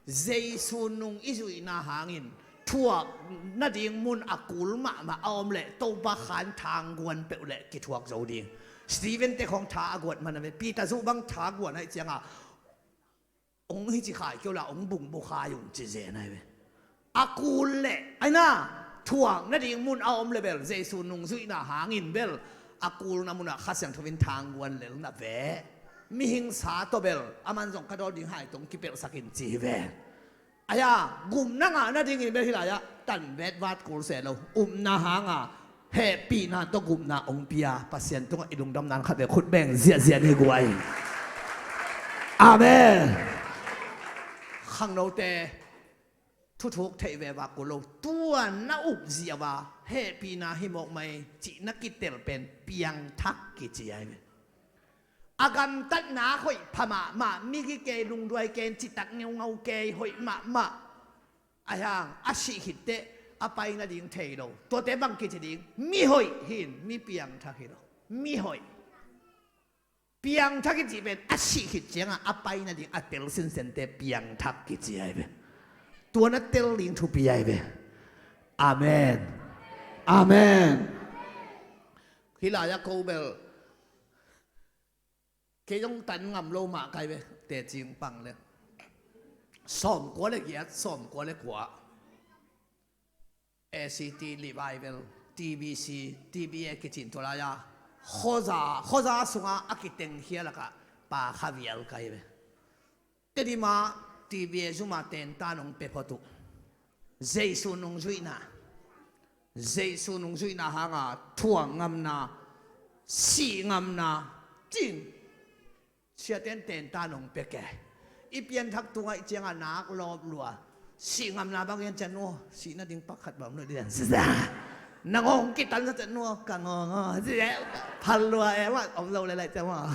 Jesu nung i zuihna hangin thuak nading mun a kul mahmah a om leh Topa khan thangguan peuh leh kithuak zo ding. Stephen te khawng tha a guat man a ve. Peter zuh bang tha guan aih cianga ong hici khai keu la ong bung bu khai un ci zen ai ve. A kul leh ai na thuak nading mun a om le bel Jesu nungzuihna hangin bel a kulna munah Kha Siangtho in thangguan lel na ve. Mihing sa tawh bel aman zong ka dawl ding hai tong kipelhsak in ci hi ve. Ai a gupna ngah nadingin bel hih lai-ah tan bet vat kul se lo upna hanga hehpihna tawh gupna ong pia Pasian tungah i lungdamna khat ve khut beng ziahziah ni guai. Amen. Khangnote thuthuk theih ve vak kul lo. Tua na up ziau a hehpihna hi mawk mai cih na kitel pen piangthak kici ai ve. A gamtatna hoih pha mahmah, mi kikei lungduai kei, citak ngeungau kei, hoih mahmah. Ahi hang a sih khitteh a pai nading thei lo. Tuate bang kici ding, mi hoih hi in, mi piangthak hi lo. Mi hoih. Piangthak i cih pen a sih khit ciangah a pai nading a tel sinsente piangthak kici ai ve. Tua na tel ding thupi ahi ve. Amen. Amen. Hih lai-ah ko bel kei zong tan ngam lo mah kai ve. Tecing pang le sawmkua le giat, sawmkua le kua. A C T Revival, T B C, T B A kicin tua lai-a khuaza, khuaza sungah a kitengkhia lakah pa kha vial kai ve. Tedim ah T B A zum ah tentan hong pia phot uh. Jesu nungzuihna, Jesu nungzuihna hanga thuak ngamna, sih ngamna, cin siaten tentan hong pia ke. I pianthak tungah i ciangah nak lawp lua. Sih ngamna bang gen cian uh, sih nading pakhat bang nuih dian. Nang hong kitan sa cian uh, ka ngawng aw. Phal lua e mah, om lo le lai cian uh.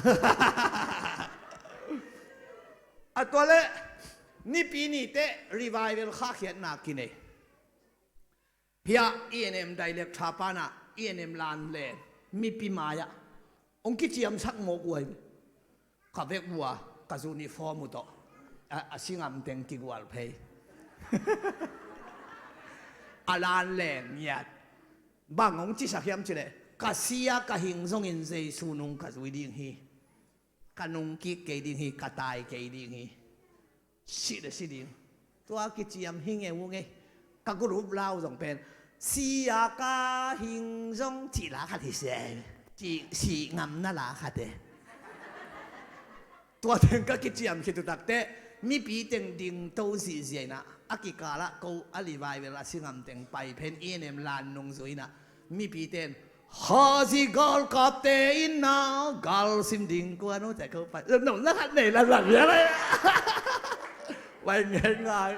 A tua le, Nipi ni teh revival khahkhiatna kinei. Hiah E N M director pana, E N M lan le mipi mai-ah hong kiciamsak mawk uh ahi. Ka vek uh a, ka uniform uh tawh a, a singam teng kigual phei. A lan leng ngiat. Bang hong cisak hiam cih leh, ka si a ka hing zongin Jesu nung ka zui ding hi. Ka nung kik kei ding hi, ka tai kei ding hi. Sih le si ding. Tua kiciam hi ngeu ngei. Ka group lau zong pen, si a ka hing zong cih la khat hi se. Cih, sih ngamna la khat e. Tua teng ka kiciam khit uh takteh, mipi teng dingto zihziah inah, a kikalah ko a revival a singam teng pai pen E N M lan nung zui inah, mipi ten, Hazi galkapte in na galsim ding kua no cai ko pai. No na khat nei la la bia lai. Vai ngai ngai.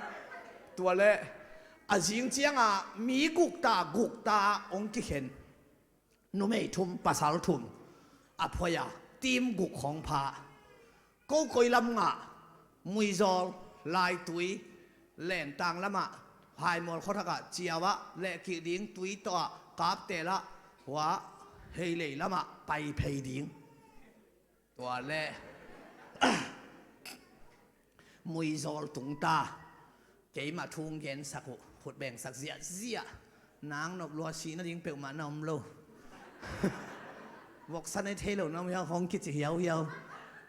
Tua le a zing cianga mi gukta gukta hong kikhen. Numei thum pasal thum a phoia team guk hong pha. Ko koi lam ngah, Muizawl, Laitui, Lentang lamah, Haimual khuathakah, ciauah, lehkik ding, tui tawhah, Kaptelah, hua, Heilei lamah, pai phei ding. Tua le, Muizawl tungta. Keimah thu hong gensak uh, khut bengsak ziahziah. Nang nop lua sih nading peuhmah na om lo. Voksa nei thei lo na om hiau, hong kici hiauhiau.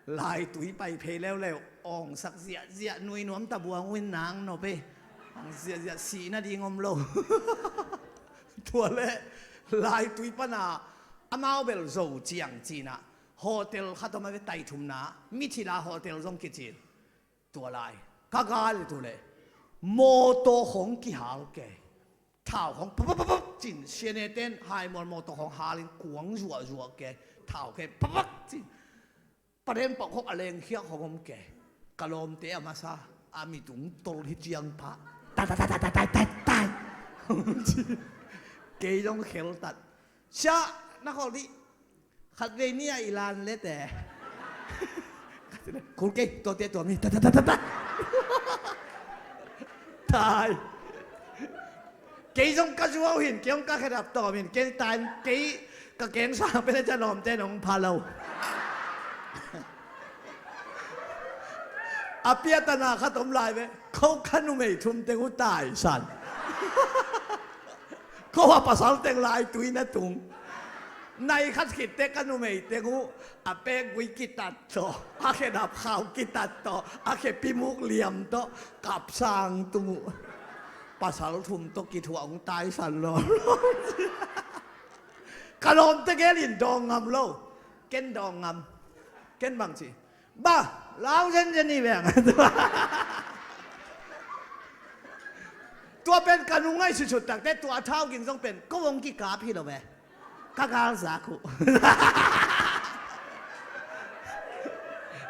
Laitui pai phei leuleu, awngsak ziahziah, nui nuam ta buang uh in nang nop e. Awng ziahziah sih nading om lo. Tua le, Laitui pana, amau bel Zo ciang cinah. Hotel khat om a ve tai thumna, mithila hotel zong kicin. Tua lai ka gal tu le mawtaw khong kihal ke. Thau khong papapapap cin, siane ten Haimual mawtaw khong halin kuang zuahzuah ke. Thau ke papap cin. Paden pawh khong a lengkhiak khong om ke. Ka lawmte a masa a mitung tol hi ciang pah. Tai, tai, tai, tai, tai, tai, tai. Kei zong kheltat. Sia, na khol dih. Khatvei ni a i lan lete. Khul kei, tuate tua mi. Ta, ta, ta, ta, ta. Tai. Kei zong ka zuau hin, kei zong ka khedap tawm hin, kei tain, kei ka keng sang pen a ca lawmte nong pha lo. A piatana khat om lai ve, ko ka numei thum teng uh taisan. Ko a pasal teng Laitui na tung. Nai khat khit teh ka numei teng uh a pekgui kitat tawh, a khedap khau kitat tawh, a khe pimuk liam tawh, kapsang tung uh. Pasal thum tawh kithuah hong taisan lo. Ka lawmte gelin dawng ngam lo. Ken dawng ngam. Ken bangci. Ba, lau zenzen hi veng. Tua pen ka nung ngaihsutsut takte tua a thau ging zong pen ko hong kikap hi lo ve. Ka galzak uh.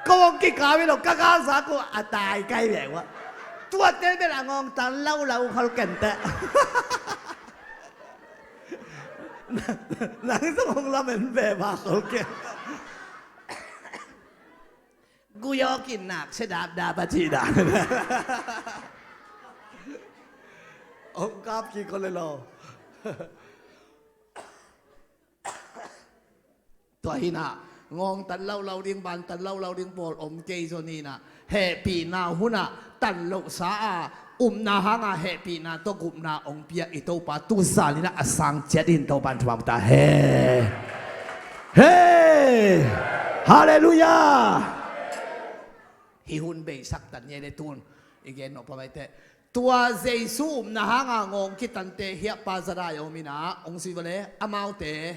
Ko hong kikap hi lo, ka galzak uh a tai kai veng uh. Tuate bel a ngawng tan laulau khol kente. Nang zong hong lamen ve ba khol ken. Guyawkin nak sedap dap a ci dan. Hong kap kik ko le lo. Tua hinah ngawng tan laulau ding, ban tan laulau ding pawl om kei zon hinah hehpihna hunah tan lohsa a Upna hanga hehpihna tawh gupna hong pia i Topa tuzan in a sang ciat in Topa in thupha ta hen. Hei! Halleluiah! Hih hun beisak tan ni ei le tun i gen nop pah mai teh. Tua Jesu upna hanga ngawng kitante hiah pa za dai om in a, hong zui vua le amaute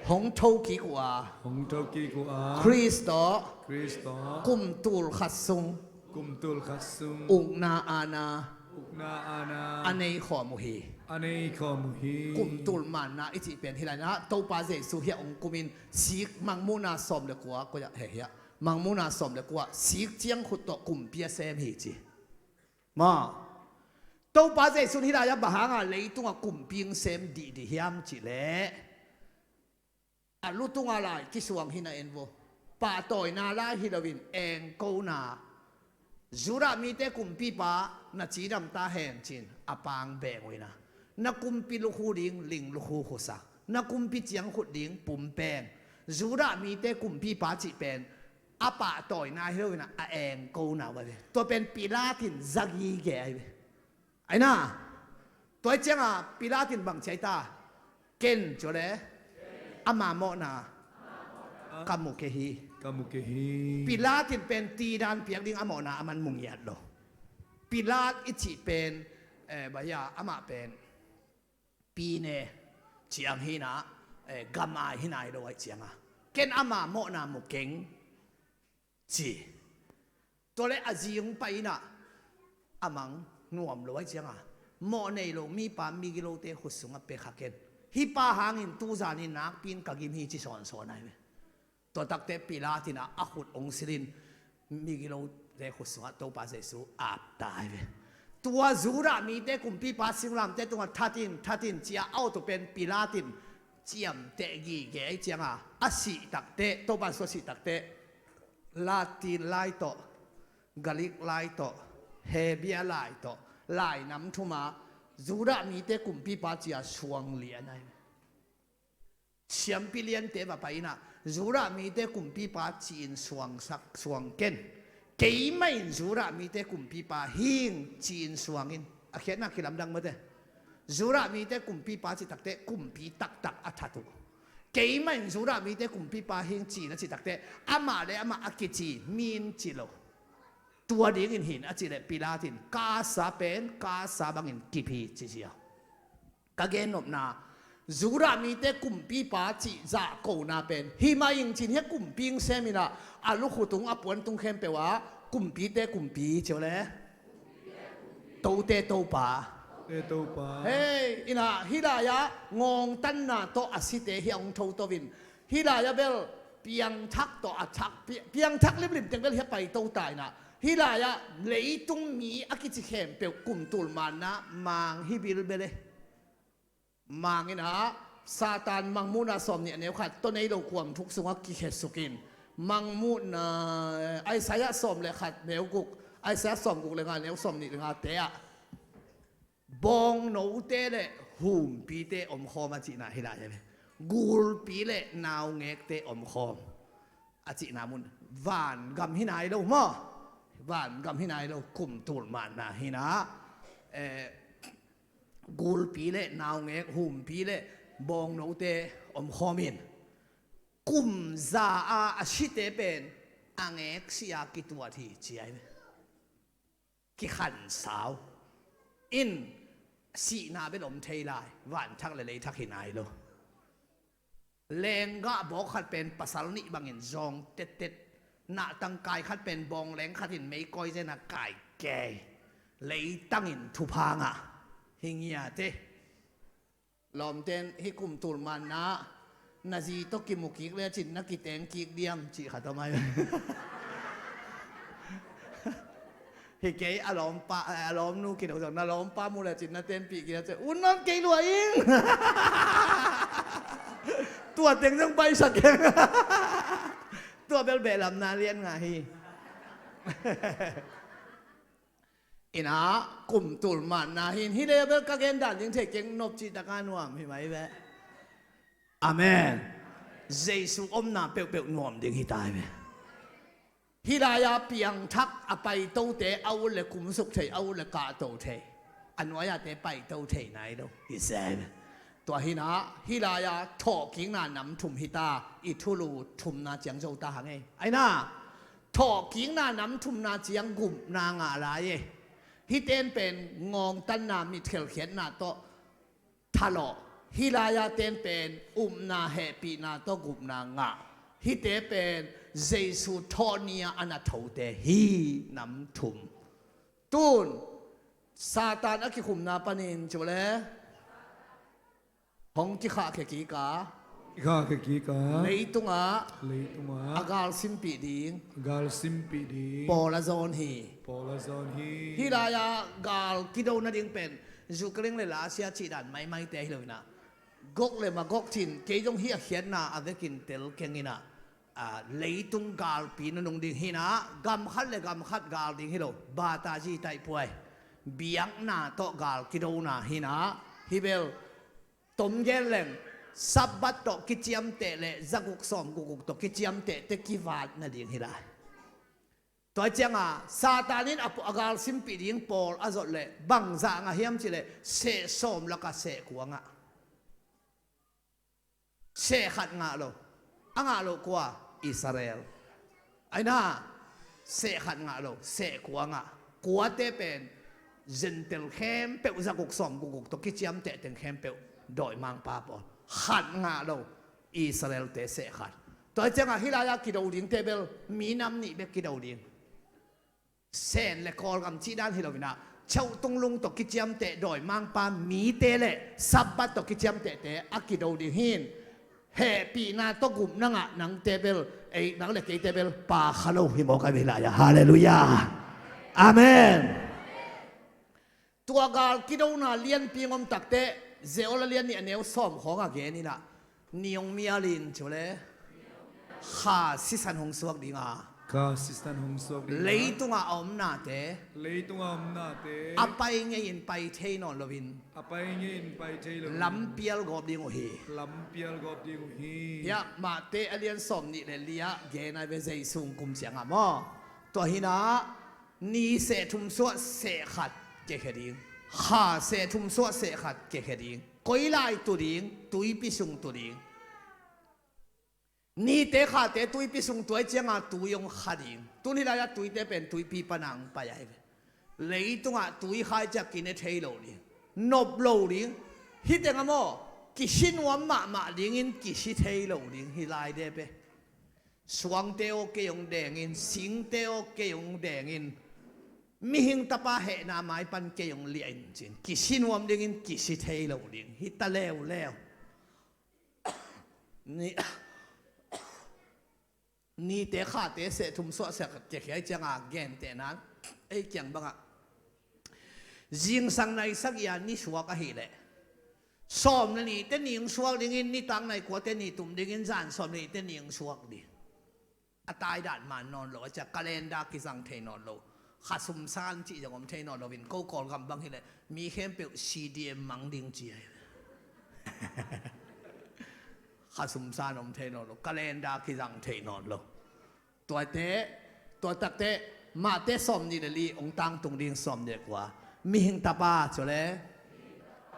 hong tho kik uh a, hong tho kik uh a, Khrist tawh, Khrist tawh, kum tul khat sung, kum tul khat sung, ukna aana, ukna aana, a nei khawm uh hi, a nei khawm uh hi. Kum tul manna i cih pen hi lai na, Topa Jesu hiah hong kumin sik, Mangmuhna sawm le kua, koi ah, he hiah, Mangmuhna sawm le kua, sik ciangkhut tawh kumpi a sem hi ci. Maw, Topa Jesu in hi lai ah bang hanga leitungah kumpi hong sem dihdih hiam cih leh, a lu tunga lai kisuang hi na en vo. Pahtawina lai hi loin engkona, Judah mite kumpipa na cidam ta hen ci-in a pang beng uh hi na. Na kumpi lukhu ding ling lukhu khusa, na kumpi ciangkhut ding pumpeng. Judah mite kumpipa cih pen a pahtawina hi loin a engkona uh ahi ve. Tua pen Pilat in za gige ahi ve. Ahi na, tua ahih cianga Pilat in bang ci ai ta? Ken, ci uh le, ama mawhna ka mu kei hi, ka mu kei hi. Pilat in pen tidan piak ding a mawhna aman mu ngiat lo. Pilat i cih pen, eh, bang hiam, amah pen pine ciang hi na, eh, gam ai hi nai lo ahih cianga, ken ama mawhna mu keng ci. Tua le a zi hong pai in a, a mang nuam lo ahih cianga, mawh nei lo mipa migilote khut sungah pia kha ken. Hih pa hangin tuzan in nakpi in ka gim hi ci sawnsawn ahi ve. Tua takteh Pilat in a, a khut hong silhin migilote khut sungah Topa Jesu ap ta ahi ve. Tua Judah mite kumpipa singlamteh tungah that in, that in ci-a a awtu pen Pilat in ciamteh gige ahih cianga, a sih takteh, Topa Jesu a sih takteh, Latin lai tawh, Greek lai tawh, Hebrew lai tawh, lai nam thum ah Judah mite kumpipa ci-a suang lian ahi. Siampi liante va pai in a, Judah mite kumpipa ci-in suangsak, suang ken. Keimah in Judah mite kumpipa hing ci-in suang in. A khiatna kilamdang mate. Judah mite kumpipa cih takteh kumpi taktak a that uh. Keimah in Judah mite kumpipa hing ci-in a cih takteh amah le amah a kici min ci lo. Tua dingin hin a cih leh Pilat in Kasa pen Kasa bangin kip hi ci sia. Ka gen nopna, Judah mite kumpipa cih zahkona pen hi mah ing ci-in hiah kumpi hong sem in a, a lukhu tung a puan tung khempeuh ah kumpite kumpi ci uh le, tote Topa. Tote Topa. Hei, in a, hih lai-ah ngawngtanna tawh a site hiah hong thoto in, hih lai-ah bel piangthak tawh a thak, pi-, piangthak limlim teng bel hiah paito ta in a, hih lai-ah leitung mi a kici khempeuh kum tul manna mang hi bilbel e. Mang in a, Satan Mangmuhna sawm nih a neu khat, tawh nei lo kuam thuk sungah kikhesuk in, Mangmuhna, Isaiah sawm le khat neu guk, Isaiah sawm guk le nga neu sawm nih le nga te ah, bawngnote le humpite omkhawm a cihna hi lai hi ve. Gulpi le naungekte omkhawm a cihna mun. Vangam hi nai lo maw? Vangam hi nai lo, kum tul manna hi na. Eh, gulpi le naungek, humpi le bawngnote omkhawm in, kum za a a site pen a ngek si a kituat hi ci ai ve. Kikhansau in, sihna bel om thei lai, vanthak le leithak hi nai lo. Lenggah bawk khat pen pasal nih bangin zawng tettet, nahtang kai khat pen bawngleng khat in meikawi zen a kai kei, leitang in thupha ngah hi ngiat e. Lawmte in hih kum tul manna na zi tawh kimu kik le cin na kiteng kik diam cih khat om ai. Hi kei a lawmpa, a lawmnu kidong zong na lawmpa mu le cin na tenpih kik le cin un nawn kei lua ing. Tua teng zong baihsak keng. Tua bel behlamna lian ngah hi. Ina, kum tul manna hin, hi le bel ka gen dan ding thei keng, nop cih taka nuam hi mai ve. Amen. Jesu omna peuhpeuh nuam ding hi ta hi ve. Hih lai-a piangthak a paitote a ut le kumsuk thei, a ut le kahto thei, a nuai-ate paito thei nai lo hi se. Tua hi-in ah hih lai-a thawhkikna nam thum hi ta. I thulu thumna ciang zo ta hang ei. Aina, thawhkikna nam thumna ciang gupna ngah lai e. Hihte in pen ngawngtanna, mitkhelkhiatna tawh thalawh. Hih lai-a ten pen upna, hehpihna tawh gupna ngah. Hihte pen Jesu thawh ni-a a na thote hi, nam thum. Tun Satan a kikhumna panin cu le hong kikhahkhia kik a, kikhahkhia kik a, leitungah, leitungah a gal simpih ding, gal simpih ding pawl a zawn hi. Pawl a zawn hi. Hih lai-a gal kido nading pen Ukraine le Russia cih dan maimaite hi lo-in ah, Gog le Magog cin, kei zong hih a khiatna a vekin tel keng-in ah, aa, leitung galpi nunung ding hi-in ah, gam khat le gam khat gal ding hi lo, bataji taihpuai, biakna tawh gal kidona hi-in ah, hih bel tom gen leng, Sabbath tawh kiciamteh le zaguk sawm gukguk tawh kiciamtehte kivat nading hi lai. Tua ciangah Satan in a, a gal simpih ding pawl a zot leh bangzah ngah hiam cih leh seh sawm lakah seh kua ngah. Seh khat ngah lo. A ngah lo kua? Israel. Aina, seh khat ngah lo, seh kua ngah. Kuate pen Gentile khempeuh, zaguk sawm gukguk tawh kiciamteh teng khempeuh, dawimangpa pawl. Khat ngah lo, Israel-te seh khat. Tua ciangah hih lai-a kido dingte bel minam nih bek kido ding. Sen le Kawlgam cih dan hi lo-in ah, Chauh Tunglung tawh kiciamteh dawimangpa mite le Sabbath tawh kiciamtehte a kido ding hi-in, hehpihna tawh gupna ngah nangte bel, ei, nang le keite bel pa kha lo hi mawk a, hih lai-ah. Halleluiah. Amen. Tua gal kidona lianpi hong om takteh, Zeol a lian nih a neu sawm khawng a gen-in ah, ni hong mial in cu le, kha sisan hong suak ding a, kha sisan hong suak ding a, leitungah a omnate, leitungah a omnate a pai ngei-in pai thei nawn loin, a pai ngei-in pai thei loin lampial gawp ding uh hi. Lampial gawp ding uh hi. Hiah Mate a lian sawm nih le li-ah gen a ve, Jesu hong kum ciangah maw. Tua hi-in ah, ni seh thum suah seh khat kiakhia ding. Kha seh thum suah seh khat kiakhia ding. Koi lai tu ding? Tuipi sung tu ding. Nite khate tuipi sung tu ahih ciangah tui hong kha ding. Tun hih lai-ah tuite pen tuipi pana hong pai ahi ve. Leitungah tui kha ahih ciah kine thei lo ding. Nop lo ding. Hih tengah maw, kisi nuam mahmah dingin kisi thei lo ding hih lai dep e. Suangte aw kei hong deng in, singte aw kei hong deng in, mihing tapa hehna mai pan kei hong liah in ci-in kisi nuam dingin kisi thei lo ding hi ta leuleu. Ni, nite khate seh thum suah seh khat kiakhia ahih ciangah gentehna-in ei kiang bangah zingsang nai sagih-a ni suak ahih leh, sawm le nihte ni hong suak dingin, nitak nai kuate ni tum dingin, zan sawm le nihte ni hong suak ding. A taidan man nawn lo, a ciah calendar kizang thei nawn lo. Kha sumsan cih zong om thei nawn loin, ko Kawlgam bang hi leh mi khempeuh C D M mang ding ci ahi. Kha sumsan om thei nawn lo, calendar kizang thei nawn lo. Tuate, tua takteh, Mate sawm nih le li hong tangtung ding, sawm nih le kua. Mihing tapa cu le,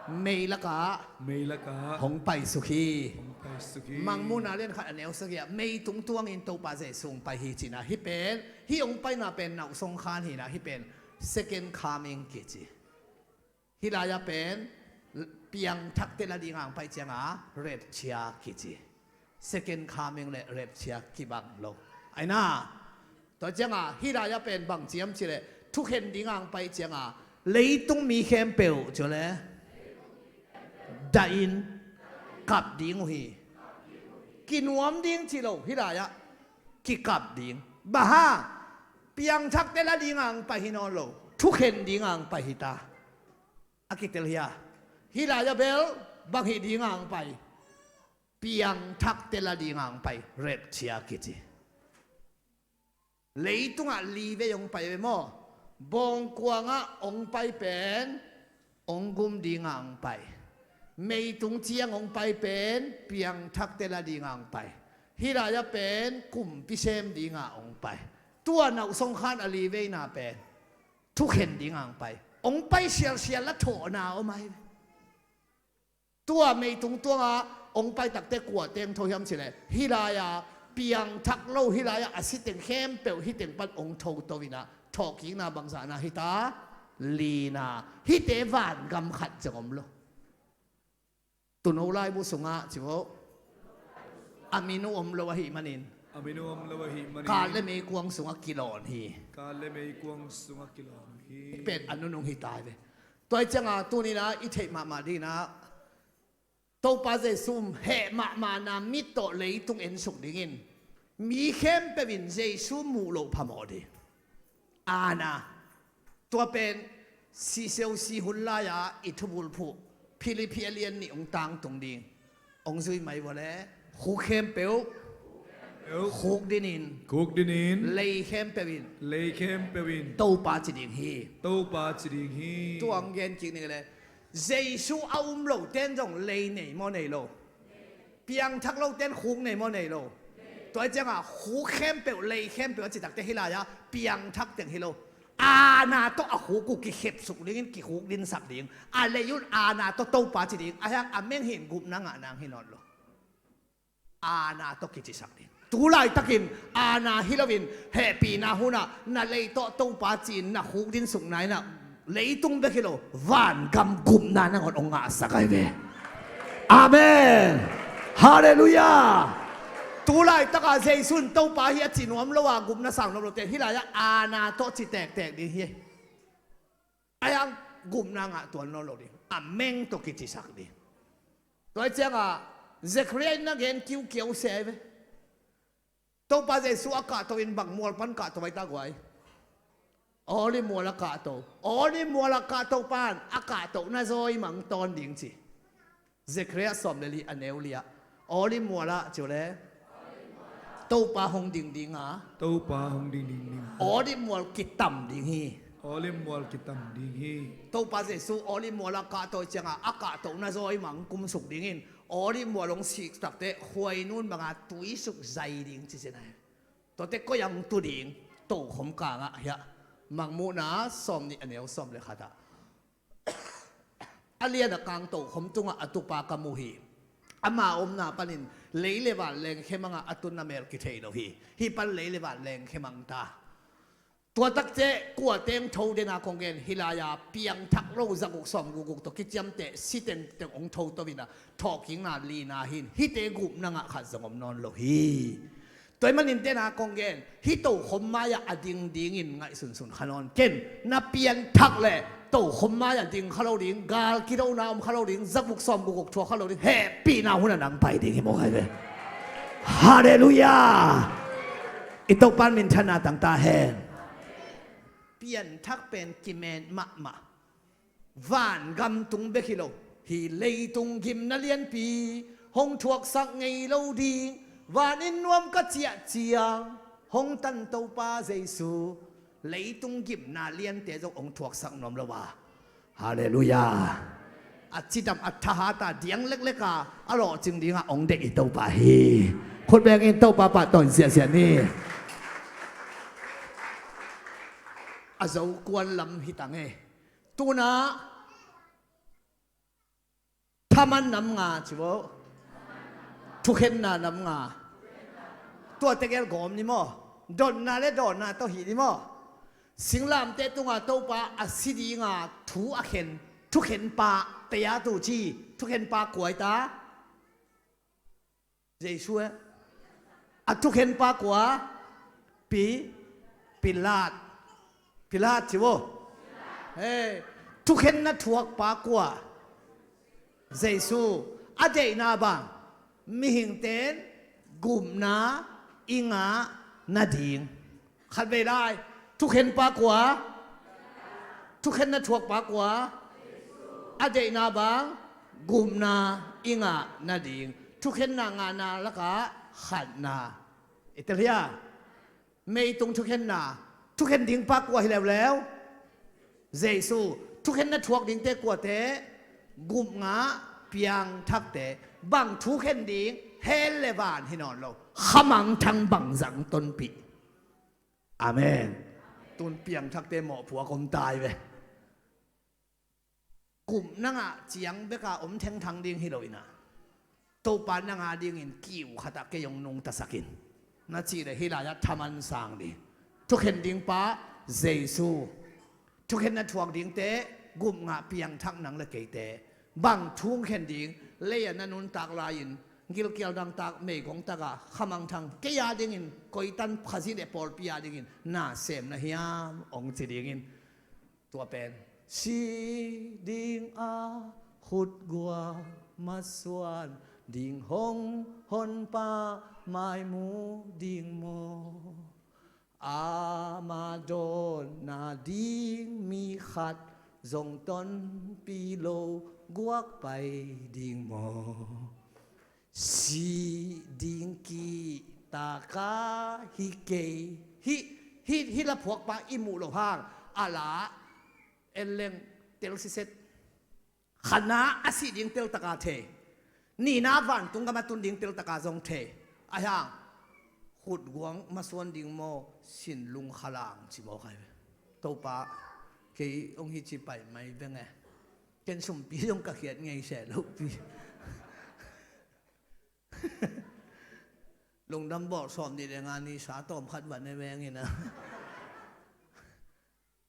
mei lakah, mei lakah hong paisuk hi. Hong paisuk hi. Mangmuhna lian khat a neu sagih-ah, mei tung tuangin Topa Jesu hong pai hi ci-in ah, hih pen, hih hong paina pen nauh song khan hi-in ah, hih pen second coming kici. Hih lai-ah pen piangthakte la dingah hong pai ciangah rapture kici. Second coming le rapture kibang lo. Aina, tua ciangah hih lai-ah pen bang ci hiam cih leh, thukhen dingah hong pai ciangah leitung mi khempeuh cu le, dah in kap ding uh hi. Kinuam ding ci lo, hih lai-ah kikap ding. Bang hang? Piangthakte la dingah hong pai hi nawn lo, thukhen dingah hong pai hi ta. A kitel hi a. Hih lai-ah bel bang hih dingah hong pai? Piangthakte la dingah hong pai, rapture kici. Leitungah li vei hong pai ve maw. Bawngkuangah hong pai pen hong gum dingah hong pai. Meitung ciang hong pai pen piangthakte la dingah hong pai. Hih lai-ah pen kumpi sem dingah hong pai. Tua nauhsong khan a li veina pen thukhen ding ang pai. Ong pai sialsial a thawhna om ahi ve. Tua meitung tuanga ong pai takte kua teng tho hiam cileh, hih lai-a piangthak lo, hih lai-a a si teng khempeuh hih teng pan ong tho to inah, thawhkikna bangzahna hita? Lina. Hihte vangam khat zong om lo. Tuuno laibu sungah ci vo, a min uh om lo ahih manin, a min uh om lo ahih manin, kal le meikuang sungah kilawn hi. Kal le meikuang sungah kilawn hi. Pen a nunung hita hi ve. Tua hi cianga tuninah i theih mahmah dinah Topa Jesu heh mahmahna mit tawh leitung ensuk dingin mi khempeuh in Jesu muh loh phamawh ding. Aana. Tua pen siseu si hun lai-a i thubulphuh Philippi a lian nih ong tangtung ding. Ong zui mai vua le, khuk khempeuh khuk dinin, khuk dinin, lei khempeuh in, lei khempeuh in, Topa ci ding hi. Topa ci ding hi. Tua ong gen kik ning le, Jesu a um lo ten zong lei nei maw nei lo? Piangthak lo ten khuk nei maw nei lo? Tua hi cianga khuk khempeuh, lei khempeuh a citakte hih lai-a piangthak teng hi lo. Aana tawh a khuk uh kikhepsuk dingin kikhuk dinsak ding. A lei un aana tawh Topa ci ding. A hiang a meng hin gupna ngah nang hi nawn lo. Aana tawh kicisak ding. Tu laitakin aana hi loin hehpihna hunah na lei tawh Topa ci-in na khuk dinsukna inah leitung bek hi lo, vangam gupna nangawn ong ngahsak ahi ve. Amen. Halleluiah. Tu laitaka Jesu in Topa hi a ci nuam lo a, gupna sang nuam lote hih lai-ah aana tawh ci tektek ding hi. Ahi hang gupna ngah tuan nawn lo ding, a meng tawh kicisak ding. Tua hi cianga Zechariah in na gen kiukiau se ahi ve. Topa Jesu a kahto in bang mual pan kahto ahi ta guai? Olive mual a kahto. Olive mual a kahto pan a kahtohna zawi mang tawn ding ci. Zechariah sawm le li a neu li ah Olive mual ah ci uh le, Topa hong ding dinga, Topa hong ding ding dinga, Olive mual kitam ding hi. Olive mual kitam ding hi. Topa Jesu Olive mual ah kahto cianga a kahtohna zawi mang kumsuk dingin Olive mual hong sik takte khuainun banga tuisuk zai ding ci zen ahi. Tuate koi ang tu ding? Tokhom kangah hiah Mangmuhna sawm nih a neu sawm le khatah a lian a kang tokhom tungah a tupa ka mu hi. Ama omna panin lei le van lengkhe mangah a tunna mel kithei lo hi. Hih pan lei le van lengkhe mang ta. Tua takte kua teng tho dena kong gen, hih lai-a piangthak lo zaguk sawm gukguk tawh kiciamteh si tengteng ong tho to inah thawhkikna lina hin hihte gupna ngah khat zong om nawn lo hi. Tua hi manin tena kong gen, hih tokhom mai-ah a ding dingin ngaihsunsun kha nawn ken. Na pianthak le tokhom mai-ah ding kha lo ding, gal kidona om kha lo ding, zaguk sawm gukguk thuak kha lo ding, hehpihna hunah nang pai ding hi mawk ahi ve. Halleluiah. I Topa in minthanna tang ta hen. Pianthak pen kimen mahmah. Vangam tung bek hi lo, hih leitung gimna lianpi hong thuaksak ngei lo ding. Vanin nuam ka ciah ciang hong tan Topa Jesu, leitung gimna liante zong hong thuaksak nuam lo a. Halleluiah. A cidam a thahat a diang leklek a a lawhcing dingah hong deih i Topa hi. Khut bengin Topa pahtawi ziahziah ni. A zokuan lam hi tang e. Tunah thaman nam nga ci vo. Thukhenna nam nga. Tua tegel gawm ni maw? Dotna le dawnna tawh hih ni maw? Singlamteh tunga Topa a si dinga thu a khen thukhenpa, taya tu ci thukhenpa kua hi ta? Jesu eh. A thukhenpa kua? Pi, Pilat. Pilat ci vo. Hei, thukhenna thuakpa kua? Jesu. A deihna bang? Mihingten gupna i ngah nading. Khatvei lai, thukhenpa kua? Thukhenna thuakpa kua? A deihna bang? Gupna i ngah nading. Thukhenna ngahna lakah khatna. I tel hia? Meitung thukhenna, thukhen dingpa kua hi leuleu? Jesu. Thukhenna thuak dingte kuate? Gupngah piangthakte. Bang thukhen ding? Hell le van hi nawn lo. Khamangthang bangzah tonpih? Amen. Tun piangthakte mawhpuak om tai ve. Kum nangah ciang beka om thengthang ding hi lo inah, Topa nanga dingin kiu khatah kei hong nungtasak in, na cih leh hih lai-ah thaman sang ding. Thukhen ding pa Jesu. Thukhen na thuak dingte gupngah piangthak nang le keite. Bang thu hong khen ding, lei-ah na nuntak lai-in gilkial dangtak meigong takah khamangthang kei a dingin koitan Khazih le pawlpi a dingin na sem na hiam hong ci dingin. Tua pen si ding a khutguang masuan ding hong Honpa mai mu ding maw? Ama dawnna ding mi khat zong tonpih lo guak pai ding maw? Si ding kihtak a hi kei. Hih, hih, hih la phuakpa i muh loh hang a la en leng tel siset. Khatna a sih ding teltaka thei. Nihna vantung gam a tun ding teltaka zong thei. Ahi hang khutguang masuan ding maw, sinlung khalang ci maw khai ve. Topa, kei hong hi ci pai mai veng e. Ken sumpi zong ka khiat ngei se lopi. Lungdam bawl sawm nih le nga ni sa tawm khat van e veng inah.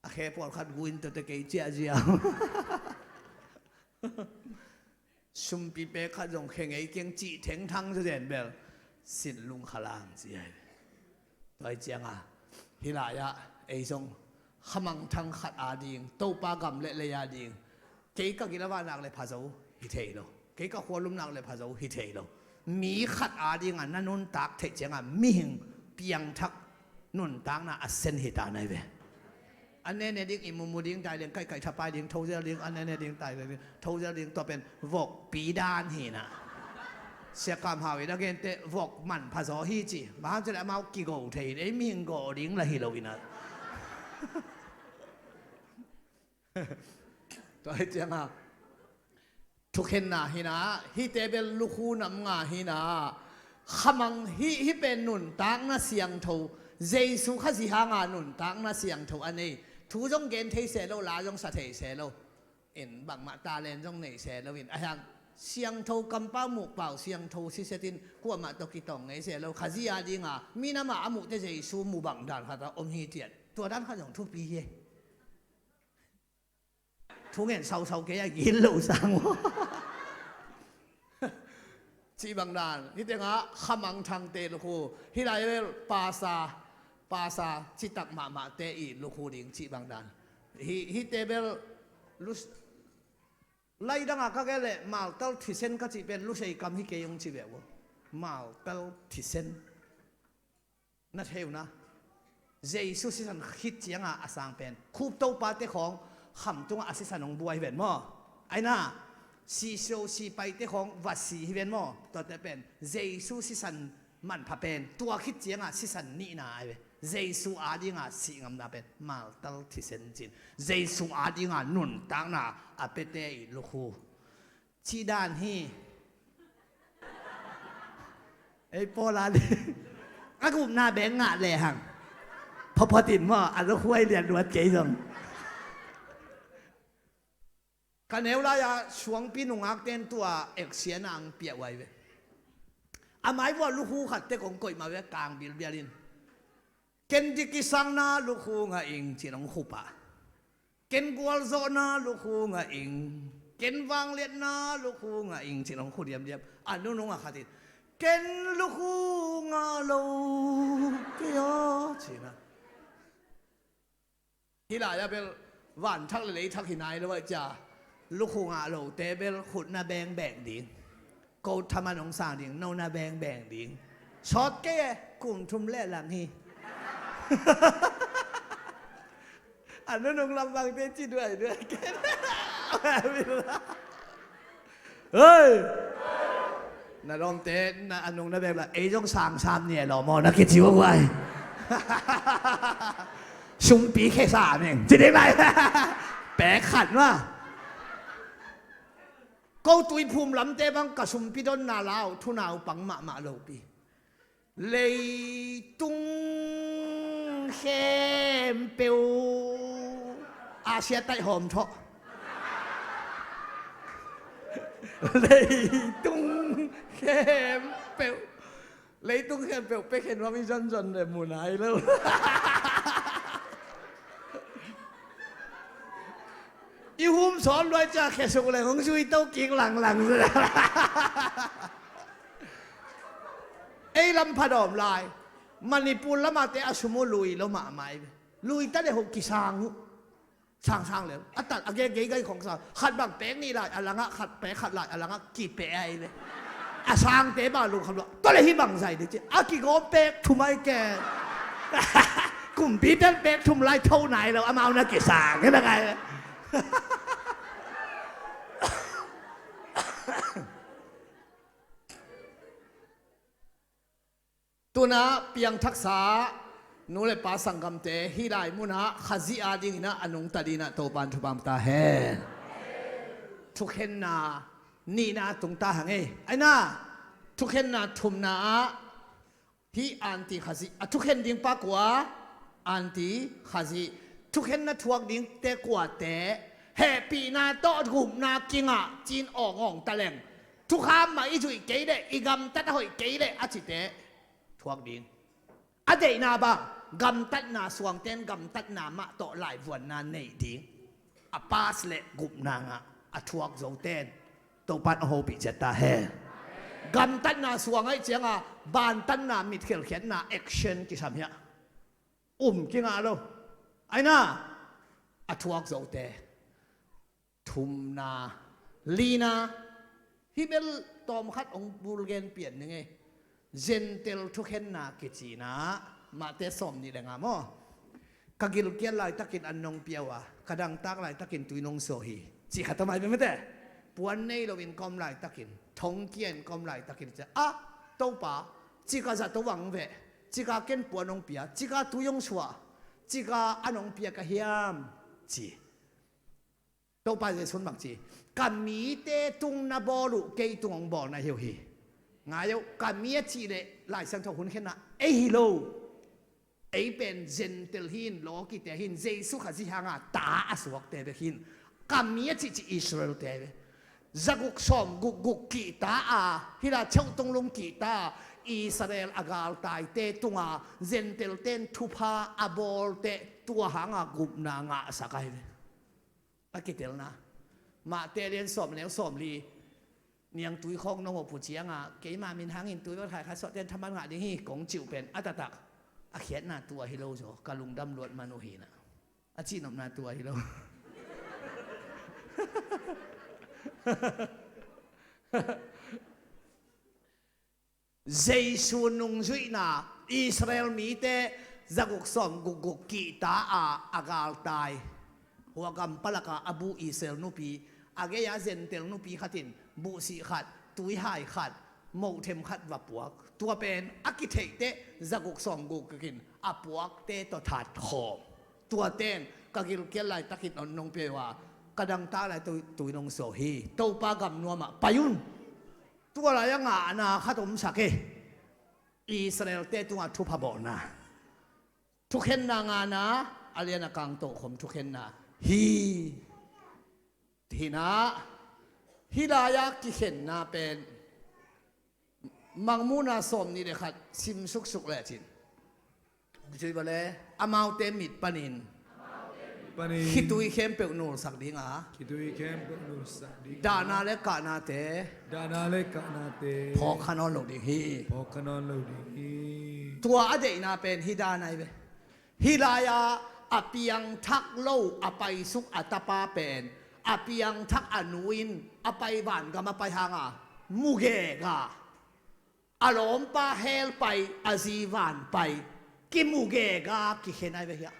A khe pawlkhat guin tawte kei ciah ziau. Sumpi pek khat zong khe ngei keng cih thengthang zazen bel sinlung khalang ci ai. Tua hi cianga hih lai-ah ei zong khamangthang khat a ding, Topa gam le lei a ding, kei ka gil a vahnak le pha zo hi thei lo. Kei ka khua lumnak le pha zo hi thei lo. Mi khat a dinga na nuntak theih cianga mihing piangthak nuntakna a sen hi ta nai ve. A nene ding, i mumu ding, dai leng kaihkaih thapai ding, thozel ding, a nene ding, dai leng thozel ding, tua pen vokpi dan hi na. Sia Kam Hau in a gente vok man pha zaw hi ci. Bang hang ci le amau kigo thei in, ei mihing go ding la hi lo ina. Tua hi cianga thukhenna hi na, hihte bel lukhu nam nga hi na. Khamang hih, hih pen nuntakna siangtho. Jesu Khazih hanga nuntakna siangtho a nei. Thu zong gen thei se lo, la zong sa thei se lo. In bangmah talent zong nei se lo in. Ahi hang siangtho kampau muhpau siangtho siset in kuamah tawh kitong ngei se lo. Khazih a dinga minamah a muhte Jesu mu bang dan khat a om hi tiat. Tua dan khat zong thupi hi. Thungen sausau kei a gin lo sang maw? Cih bang dan hih tengah khamangthangte lukhu. Hih lai bel pasa, pasa citak mahmahte i lukhu ding cih bang dan. Hih, hihte bel lus-, laidangah ka gelh leh maltal thisen ka cih pen lusei kam hi kei hong ci ve uh. Maltal thisen. Na thei uh na. Jesu sisan khit cianga a sang pen khup topate khawng kham tungah a sisan hong buai hi ven maw? Aina, sisio sipaite khawng va si hi ven maw? Tuate pen Jesu sisan manpha pen tua khit cianga sisan nihna ai ve. Jesu adinga sih ngamna pen maltal thisen cin. Jesu adinga nuntakna a pete i lukhu. Cih dan hi. Ei pawl a ding a gupna beng ngah lehang phawphaw tin maw, a lukhu ai lian luat kei zong. Ka neu lai-a suangpi nungak ten tua eksiana ang piah uai ve. A mai vua lukhu khat tek hong koih ma ve kang bilbial in. Ken dikisangna lukhu ngah ing cin hong khupa. Ken gualzawhna lukhu ngah ing. Ken vangliatna lukhu ngah ing cin hong khu diamdiam. A nunung a khat in ken lukhu ngah lo kei aw cina. Hih lai-ah bel vanthak le leithak hi nai lo aih cia lukhu ngah lote bel khut na bengbeng ding. Ko thaman hong sang ding, no na bengbeng ding. Sawt kei e, kum thum le lang hi. A nunung lam bangte ci duai duai kei. Hei! Na lawmte na a nung na bek la ei zong sang sam ni a lawm aw na kici uh guai. Sumpi khe sa meng ci ding lai. Pek khat ma. Ko tuiphum lamte bang ka sumpi donna lau thunau pang mahmah lopi. Leitung khempeuh Asia taih hawm thawh. Leitung khempeuh, leitung khempeuh pekhen nuam i zonzon le mu nai lo. I hum sawm luai cia khesuk leng hong zui to kik langlang. Ei lam pha dawm lai. Manipur lamate a sum uh lui lo mahmah i ve. Lui ta le ho kisang uh. Sangsang le a tal a gei gei gai khong sang khat bang pek nih lai a langah khat pek khat lai a langah kipeh ai ve. A sangte bang lungkham lo. Tua le hi bang zai dih ci a kigawm pek thum ai ke. Kumpi pen pek thum lai tho nai lo amau na kisang hi bang ai ve. Tuna piangthaksa nu le pa sanggamte hih lai munah Khazih adinginah a nungta dinah Topan thupha ta hen. Thukhenna nihna tungta hang ei. Aina thukhenna thumna ah hih anti Khazih a thukhen ding pa kua? Anti Khazih. Thukhenna thuak dingte kuate? Hehpihna tawh gupna kingah cin awngawng taleng thukham mah i zuih kei leh i gamtat a hoih kei leh a cite thuak ding. A deihna bang gamtatna suangten gamtatna mah tawh laivuanna neih ding. A pass le gupna ngah a thuak zoten Topan a hopih ciat ta hen. Gamtatna suang aih cianga bantatna mitkhelkhiatna action kisam hiah um kingah lo. Aina a thuak zote thumna lina hih bel tawmkhat ong bulgen pian ning ei. Gentile thukhenna kicina mahte sawm nih le nga maw? Ka gilkial laitakin an nong pia uh a ka dangtak laitakin tui nong suah hi. Cih khat a mai bemete puan nei loin ka om laitakin thongkia in ka om laitakin cia a Topa cika zato ang veh. Cika ken puan nong pia cika tui ong suah cika a nong pia ka hiam ci. Topa Jesuh in bang ci ka mite tung na bawl uh kei tung hong bawl na hi uh hi. Ngai uh ka mi a cih leh Lai Siangtho hun khenna ei hi lo. Ei pen Gentile hin lawkite hin Jesuh Khazih hanga ta a suakte bek hin ka mi a cihcih Israel-te bek. Zaguk sawm gukguk kihta a hila cheuh tunglung kihta Israel a galtaite tunga Gentile-ten thupha a bawlte tua hanga gupna ngahsak ahi ve. A kitelna mahte lian sawm neu sawm li niang tui khawng nong op uh cianga keima min hangin tui bawt hai khat sawhten thaman ngah ding hi kong cih uh pen a taktak a khiatna tua hi lo zaw ka lungdam luat man uh hina. A cihnopna tua hi lo. Jesu nungzuihna Israel mite zaguk sawm gukguk kihta a a galtai. Hua gam palaka a bu Israel nupi a gei-a Gentile nupi khatin buhsih khat tuihai khat mohthem khat va puak. Tua pen a kitheihte zaguk sawm gukgukin a puakte tawh that khawm. Tuaten ka gilkial laitakin on nong pia uh a ka dangtak lai tui nong suah hi. Topa gam nuamah pai un. Tua lai a ngahna khat omsak e. Israel-te tungah thupha bawlna thukhenna ngahna a lian a kang tohkhom thukhenna hi. Hinah hih lai-a kikhenna pen Mangmuhna sawm nih le khat sim suksuk lecin Cui bale amaute mit panin panin khitui khempeuh nulsak dinga khitui khempeuh nulsak ding dahna le kahnate dahna le kahnate phawk kha nawn lo ding hi. Phawk kha nawn lo ding hi. Tua a deihna pen hi dan ahi ve. Hih lai-a a piangthak lo a paisuk a tapa pen a piangthak a nu in a pai vangam a pai hanga mugega a lawmpa hell pai a zi van pai kimu gega kikhen ai ve hiah.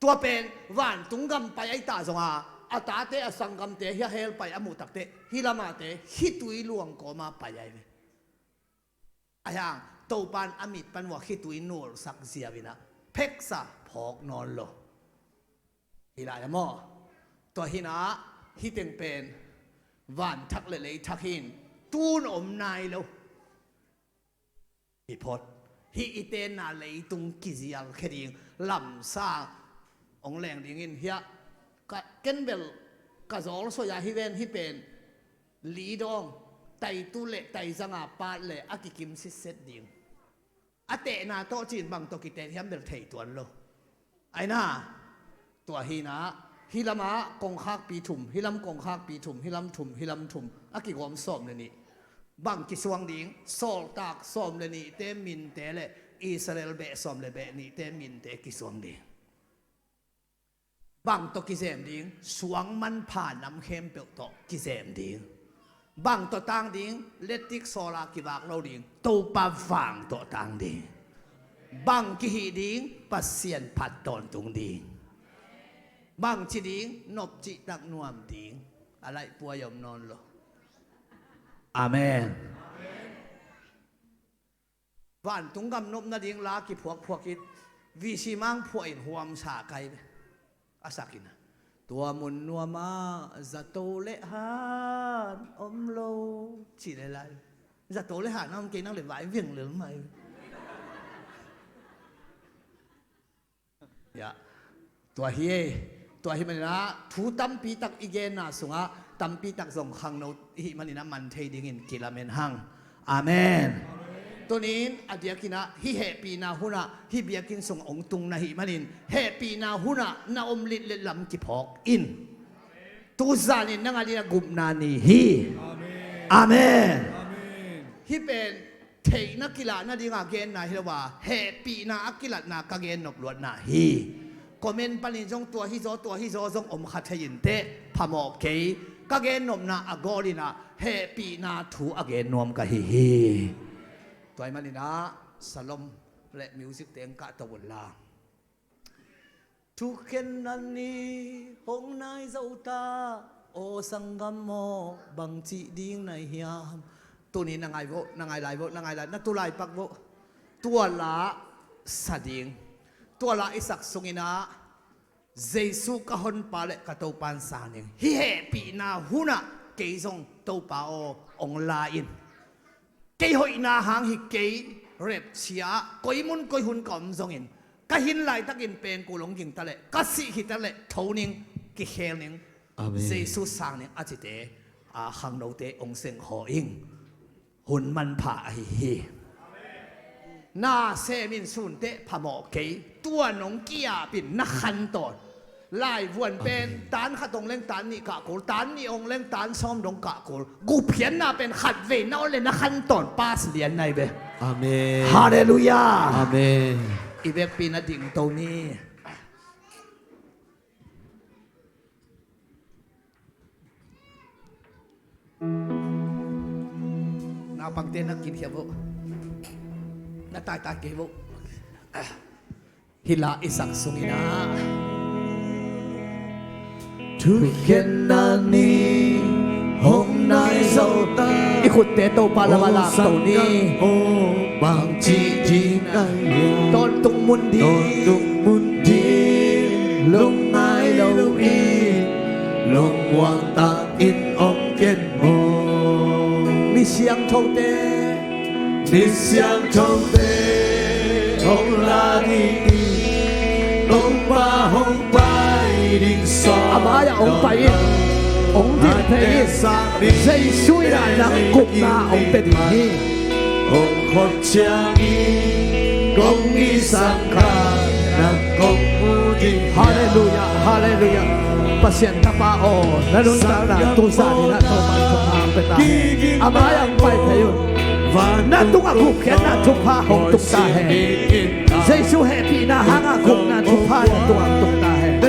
Tua pen vantung gam pai ai ta zonga a tate a sanggamte hiah hell pai a muh takte hih lamate khitui luang kawma pai ai ve. Ahiang Topan a mit pan vua khitui nulsak ziau inah pheksa phawk nawn lo. Hih lai-ah maw tua hinah hih teng pen vanthak le leithak hin tun om nai lo. Hi phot Hih i tenna leitung kizial khia ding lamsang hong leng dingin hiah ka, ken bel ka zawl soi-a hi ven, hih pen lidawng, taitu le taizanga pat le a kikim sitset ding. A tehna tawh cin bang tawh kiteh hiam bel thei tuan lo. Aina, tua hi-in ah, hih lamah kongkhakpi thum, hih lam kongkhakpi thum, hih lam thum, hih lam thum, a kigawm sawm le nih. Bang kisuang ding, sawltak sawm le nihte minte le Israel beh sawm le beh nihte minte kisuang ding. Bang tawh kizem ding, suang manpha nam khempeuh tawh kizem ding. Bang tawh tang ding, letik sawla kivak lo ding, Topa vang tawh tang ding. Bang kihih ding, Pasian phat tawntung ding. Bang ci ding, nop cihtak nuam ding. A laih puai om nawn lo. Amen. Vantung gam nop nading la kiphuakphuak in, V C mang phuah in huamsa kai ve. A sak in ah, tua mun nuamah zato le han om lo, ci le lai. Zato le han a om kei nang le vai veng lel mai. Ya. Tua hi e, tua hi manin ah thu tampi tak i genna sungah tampi tak zong khangno i hih manin ah man thei dingin kilamen hang. Amen. Tunin a diakin ah hih hehpihna hunah hih biakinn sung hong tung na hih manin hehpihna hunah na om litlet lam kiphawk in. Tuzanin na ngai ding a gupna ni hi. Amen. Amen. Amen. Hih pen theihna kilah nadinga genna hi lo a, hehpihna a kilatna ka gennop luatna hi. Comment panin zong tua hizaw, tua hizaw zong om kha thei inteh, phamawh kei. Ka gennopna a gawl in ah hehpihna thu a gen nuam ka hi hi. Tua ahih manin ah Salom le music teng kah to un la. Thukhenna ni hong nai zo ta, aw sanggam aw, bangci ding na hiam? Tuni na ngai vo, na ngai lai vo, na ngai lai, na tu lai pak vo. Tua la sa ding. Tua la i sak sungin ah Jesu ka honpa le ka Topa in sang ding. Hih hehpihna hunah kei zong Topa aw hong la in. Kei hoihna hang hi kei, rapture ah koi mun koi hun ka om zongin ka hin laitakin pengkul hong ging ta leh, ka sih khit ta leh tho ning, kikhel ning, Amen. Jesu sang ning a cite, a khangnote hong seng haw ing. Hun manpha ahi hi. Na sem in sunteh phamawh kei, tua nong kiap in na khan tawn. Laivuan pen, Amen. Tan khat ong leng tan nih kah kul, tan nih ong leng tan sawm dong kah kul. Gupkhiatna pen khat vei na ong leng na khan tawn, pass lian nai ve. Amen. Halleluiah. Amen. I vekpi na ding to ni. Naupangte na kinkhia vo. Na taitai kei vo. Hih la i sak sungin ah. Thukhenna ni hong nai zo ta. I khutte Topa lamah lak to ni. Aw sanggam aw, bangci ding na hiam? Tawntung mun ding. Tawntung mun ding. Lungngai lo in, lungmuang takin om ken maw. Mi siangthote, mi siangthote hong la ding hi. Topa hong pai ding sawm. A mai-ah hong pai in, hong din phei in. Jesu in ah nang gupna hong pia ding hi. Hong khot ciangin kong i sang kha, nang kong mu ding. Halleluiah, halleluiah. Pasian Tapa aw, na nuntakna tuzan in ah Topa thupha hong pia ta hen. A mai-ah hong pai phei un. Na tungah gupkhiatna thupha hong tung ta hen. Jesu hehpihna hangah gupna thupha na tungah hong tung ta hen.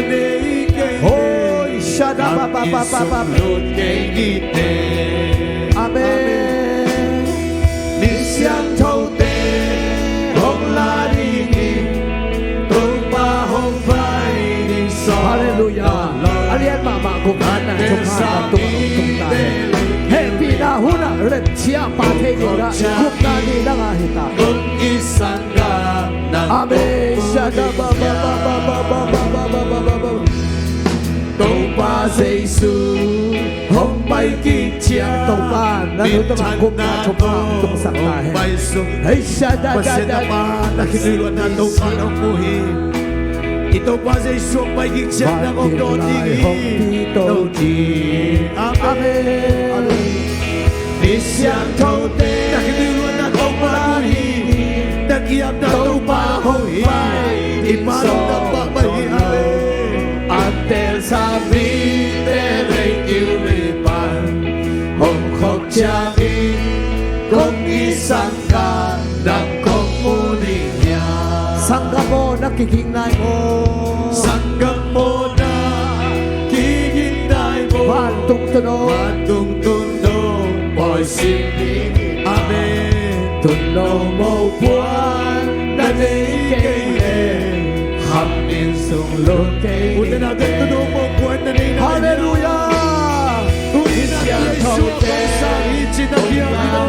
Hoi, shada ba ba ba ba ba. Amen. Mi siangthote hong la ding hi. Topa hong pai ding sawm. Halleluiah. A lian mahmah gupna thupha na tungah hong tung ta hen. Hehpihna hunah rapture pha thei ding ah gupna ni nang a hi ta. Amen. Shada ba ba ba. Topa Jesu hong pai kik ciang, Topa na nu tawh a kumna thupha hong tungsak ta hen. Hei, sha da da da. Pasian na pa, na khitui luatna Topa na hong mu hi. I Topa Jesu hong pai kik ciang nang hong dawn ding hi. Amen. Mi siangthote na khitui luatna Topa na mu hi. Na ki-apna Topa na mu hi. I Pa lungdam pah mah hi. Amen. A telsa mite lei kiu li pan hong khok ciangin kong i sanggam nang kong mu ding hiam? Sanggam aw, na kiging nai maw? Sanggam aw, na kiging nai maw? Vantung tun aw, vantung tun aw, pawi sim ding hi. Amen. Tun aw, mopuan na nei kei leh, kham inn sung lut kei ding. Ute naute, tun aw, mopuan na nei na. Halleluiah. Ute naute, Jesu a kong sa hi ci na kiang hi lo.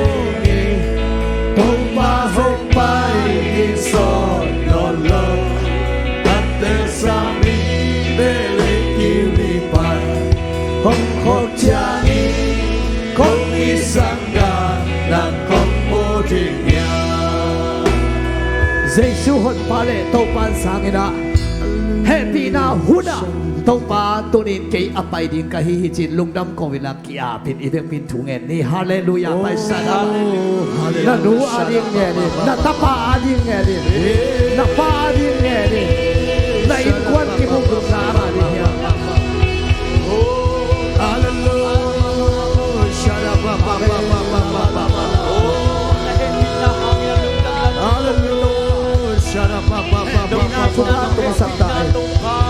Topa hong pai in sawt nawn lo. A telsa mite lei kiu li pan hong khok ciangin kong i sanggam nang kong mu ding hiam? Jesu honpa le Topa in sangin ah, hehpihna hun ah Topa tuni-in kei a pai ding ka hi hi ci-in lungdam ko in ah, ki-ap in, i biakpi-in thu ngen ni. Halleluiah. Pai sa na. Na nu a ding ngen in, na tapa a ding ngen in, na pa a ding ngen in, na innkuan kimu gupna a ding ngen in. Halleluiah. Thupha tungsak ta ei.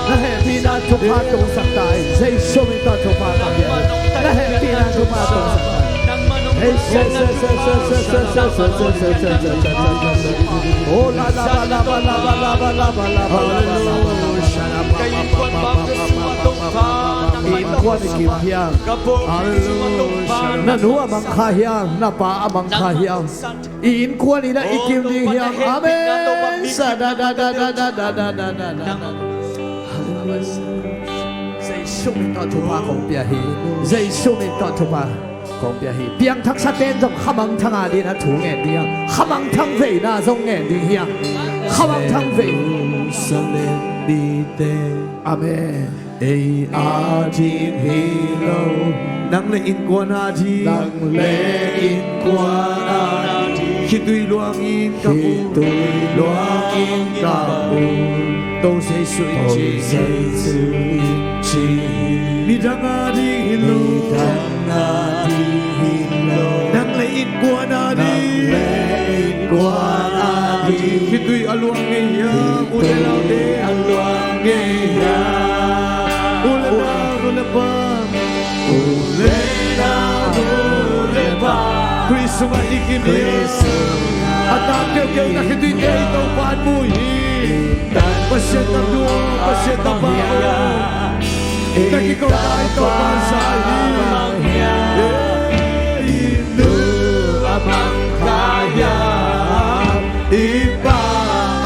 Na hehpihna thupha tungsak ta ei. Jesu min tawh thupha ka pia hi. Na hehpihna thupha tungsak ta ei. Hei, se, se, se. Oh, la, la, la, la, la. Innkuan i kim hiam? Na nu a mang kha hiam? Na pa a mang kha hiam? I innkuan in ah i kim ding hiam? Amen. Sa da da da. Halleluiah. Jesu min tawh thupha kong pia hi. Jesu min tawh thupha kong pia hi. Piangthak sa ten zong khamangthang a ding a thu ngen ding hiam? Khamangthang veina zong ngen ding hiam? Khamangthang vei. Jerusalem mite. Amen. Ei a ding hi lo, nang le innkuan a ding. Nang le innkuan a ding. Khitui luangin ka mu. Khitui luangin ka mu. To Jesu in ci. To Jesu in ci. Midang a ding hi lo. Midang a ding hi lo. Nang le innkuan a ding. Nang le innkuan a ding. Khitui a luang ngei hiam? U le nau te. Khitui a luang ngei hiam? U le nau, u le pa. U le nau, u le pa. Khrih sungah i kim hi. Khrih sungah. A tak keuhkeuh na khituite i Topa'n mu hi. Pasian tangthu, Pasian tapa. Na kiko lai Topa'n sa hi. I nu a mang kha hiam? I pa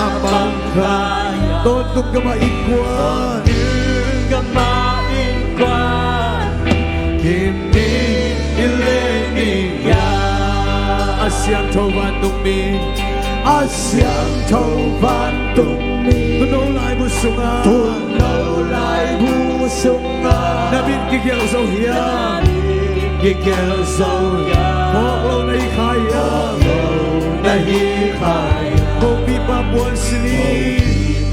a mang kha hiam? Tawntung gam ah innkuan. Tawntung gam ah innkuan. Kim ni, i lei ni hiam? A siangtho vantung mi. A siangtho vantung mi. Tuuno laibu sungah. Tuuno laibu sungah. Na min kigelh zo hiam? Na min kigelh zo hiam? Phawk lo na hi kha hiam? Phawk lo na hi kha hiam? Hopihpa puan sili.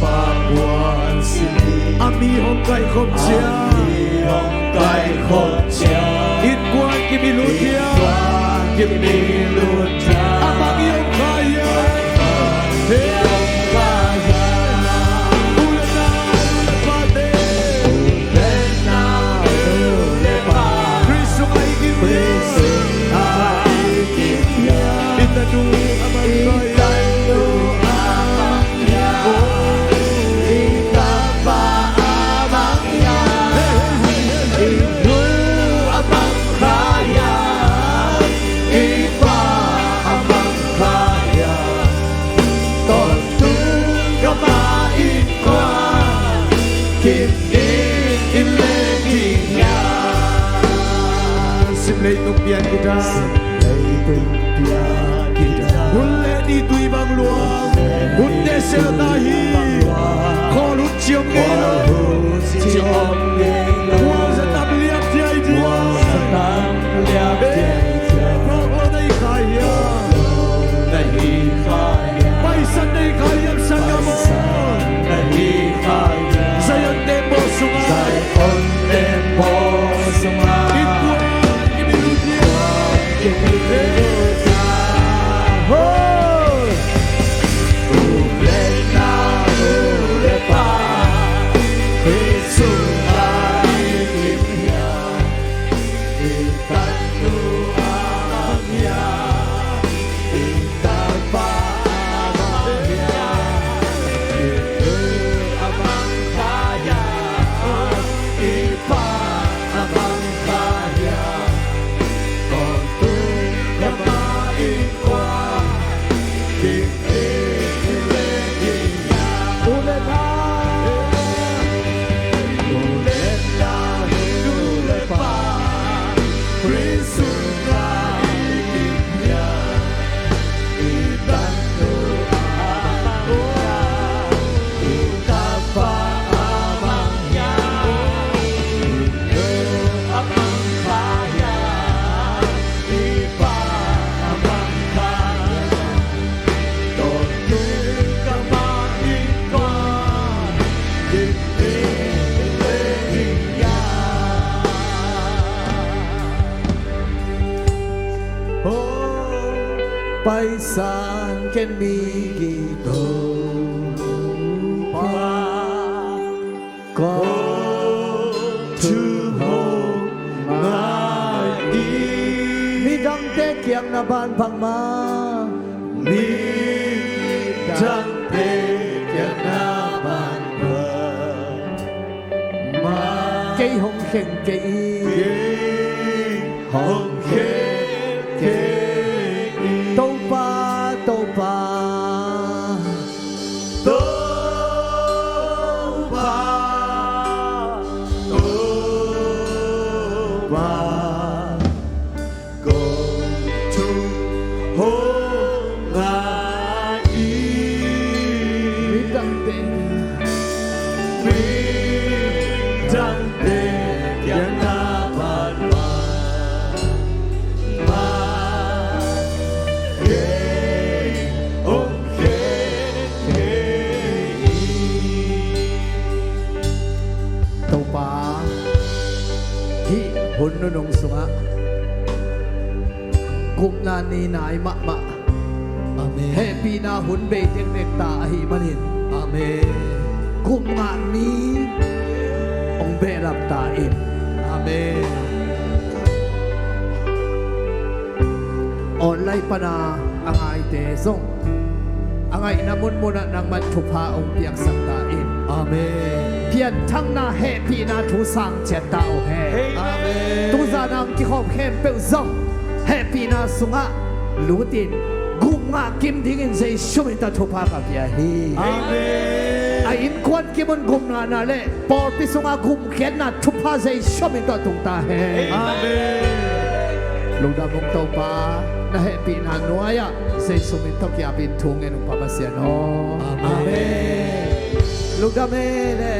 Hopihpa puan sili. A mi hong kaihkhop ciang. A mi hong kaihkhop ciang. Innkuan kim i lut hiam? Innkuan kim i lut hiam? A mang i om kha hiam? Hei. U le nau, u le pate. U le nau, u le pa. Khrih sungah i kim hiam? Khrih sungah i kim hiam? I tanu a mang kha hiam? I tanu a mang hiam? Oh. I tapa a mang hiam? Hei, hei, hei, hei. I nu a mang kha hiam? I pa a Pian kita. Hun le ni tui bang luang. Hun te sel ta hi. Khawl hun ciang ngei lo. Khual za tam liap ciai ciai. Khual za tam liap ciai ciai. Khual lo na hi kha hiam? Khual lo na hi kha hiam? Paisan na hi kha hiam, sanggam aw? Paisan na hi kha hiam? Zion tembaw sungah. Zion tembaw sungah. Innkuan kim i lut hi. Innkuan kim i lut hi. Hoi. U le nau, u le pa, Khrih sungah i kim hiam? I tanu a bang hiam? I tapa a bang hiam? I nu a bang kha hiam? I pa a bang kha hiam? Tawntung kammal innkuan kim i lut hi. U le nau, u le nau, u le pa, Khrih sungah i kim hiam? I tanu a bang hiam? I tapa a bang hiam? I nu a bang kha hiam? I pa a bang kha hiam? Tawntung kammal innkuan kim i lut hi hiam? Oh, Paisan ken mi gito pa, kong thu hong ngai hi. Midangte kiang na ban bangmah. Midangte kiang na ban bangmah. Kei hong khen kei hi. Kei hong khen kei hi. Topa, Topa. Topa, Topa, kong thu hong ngai hi. Midangte, midangte kiang na ban bangmah. Kei hong khen kei hi. Topa, hih hun nunung sungah gupna ni nai mahmah. Amen. Hehpihna hun bei dekdek ta ahih manin. Amen. Gupna ni hong behlap ta in. Amen. Online pana a ngaite zong a ngaihna munmunah nangman thupha hong piaksak ta in. Amen. Pianthakna hehpihna thu sang ciat ta uh hen. Amen. Tuzan a hong kikhawm khempeuh zong hehpihna sungah lutin gupna kim dingin Jesu min tawh thupha ka pia hi. Amen. A innkuan kim un gupna na le pawlpi sungah gupkhiatna thupha Jesu min tawh tung ta hen. Amen. Lungdam ung Topa, na hehpihna nuai-ah Jesu min tawh ki-apin thu ngen ung Pa Pasian aw. Amen. Lungdam e le.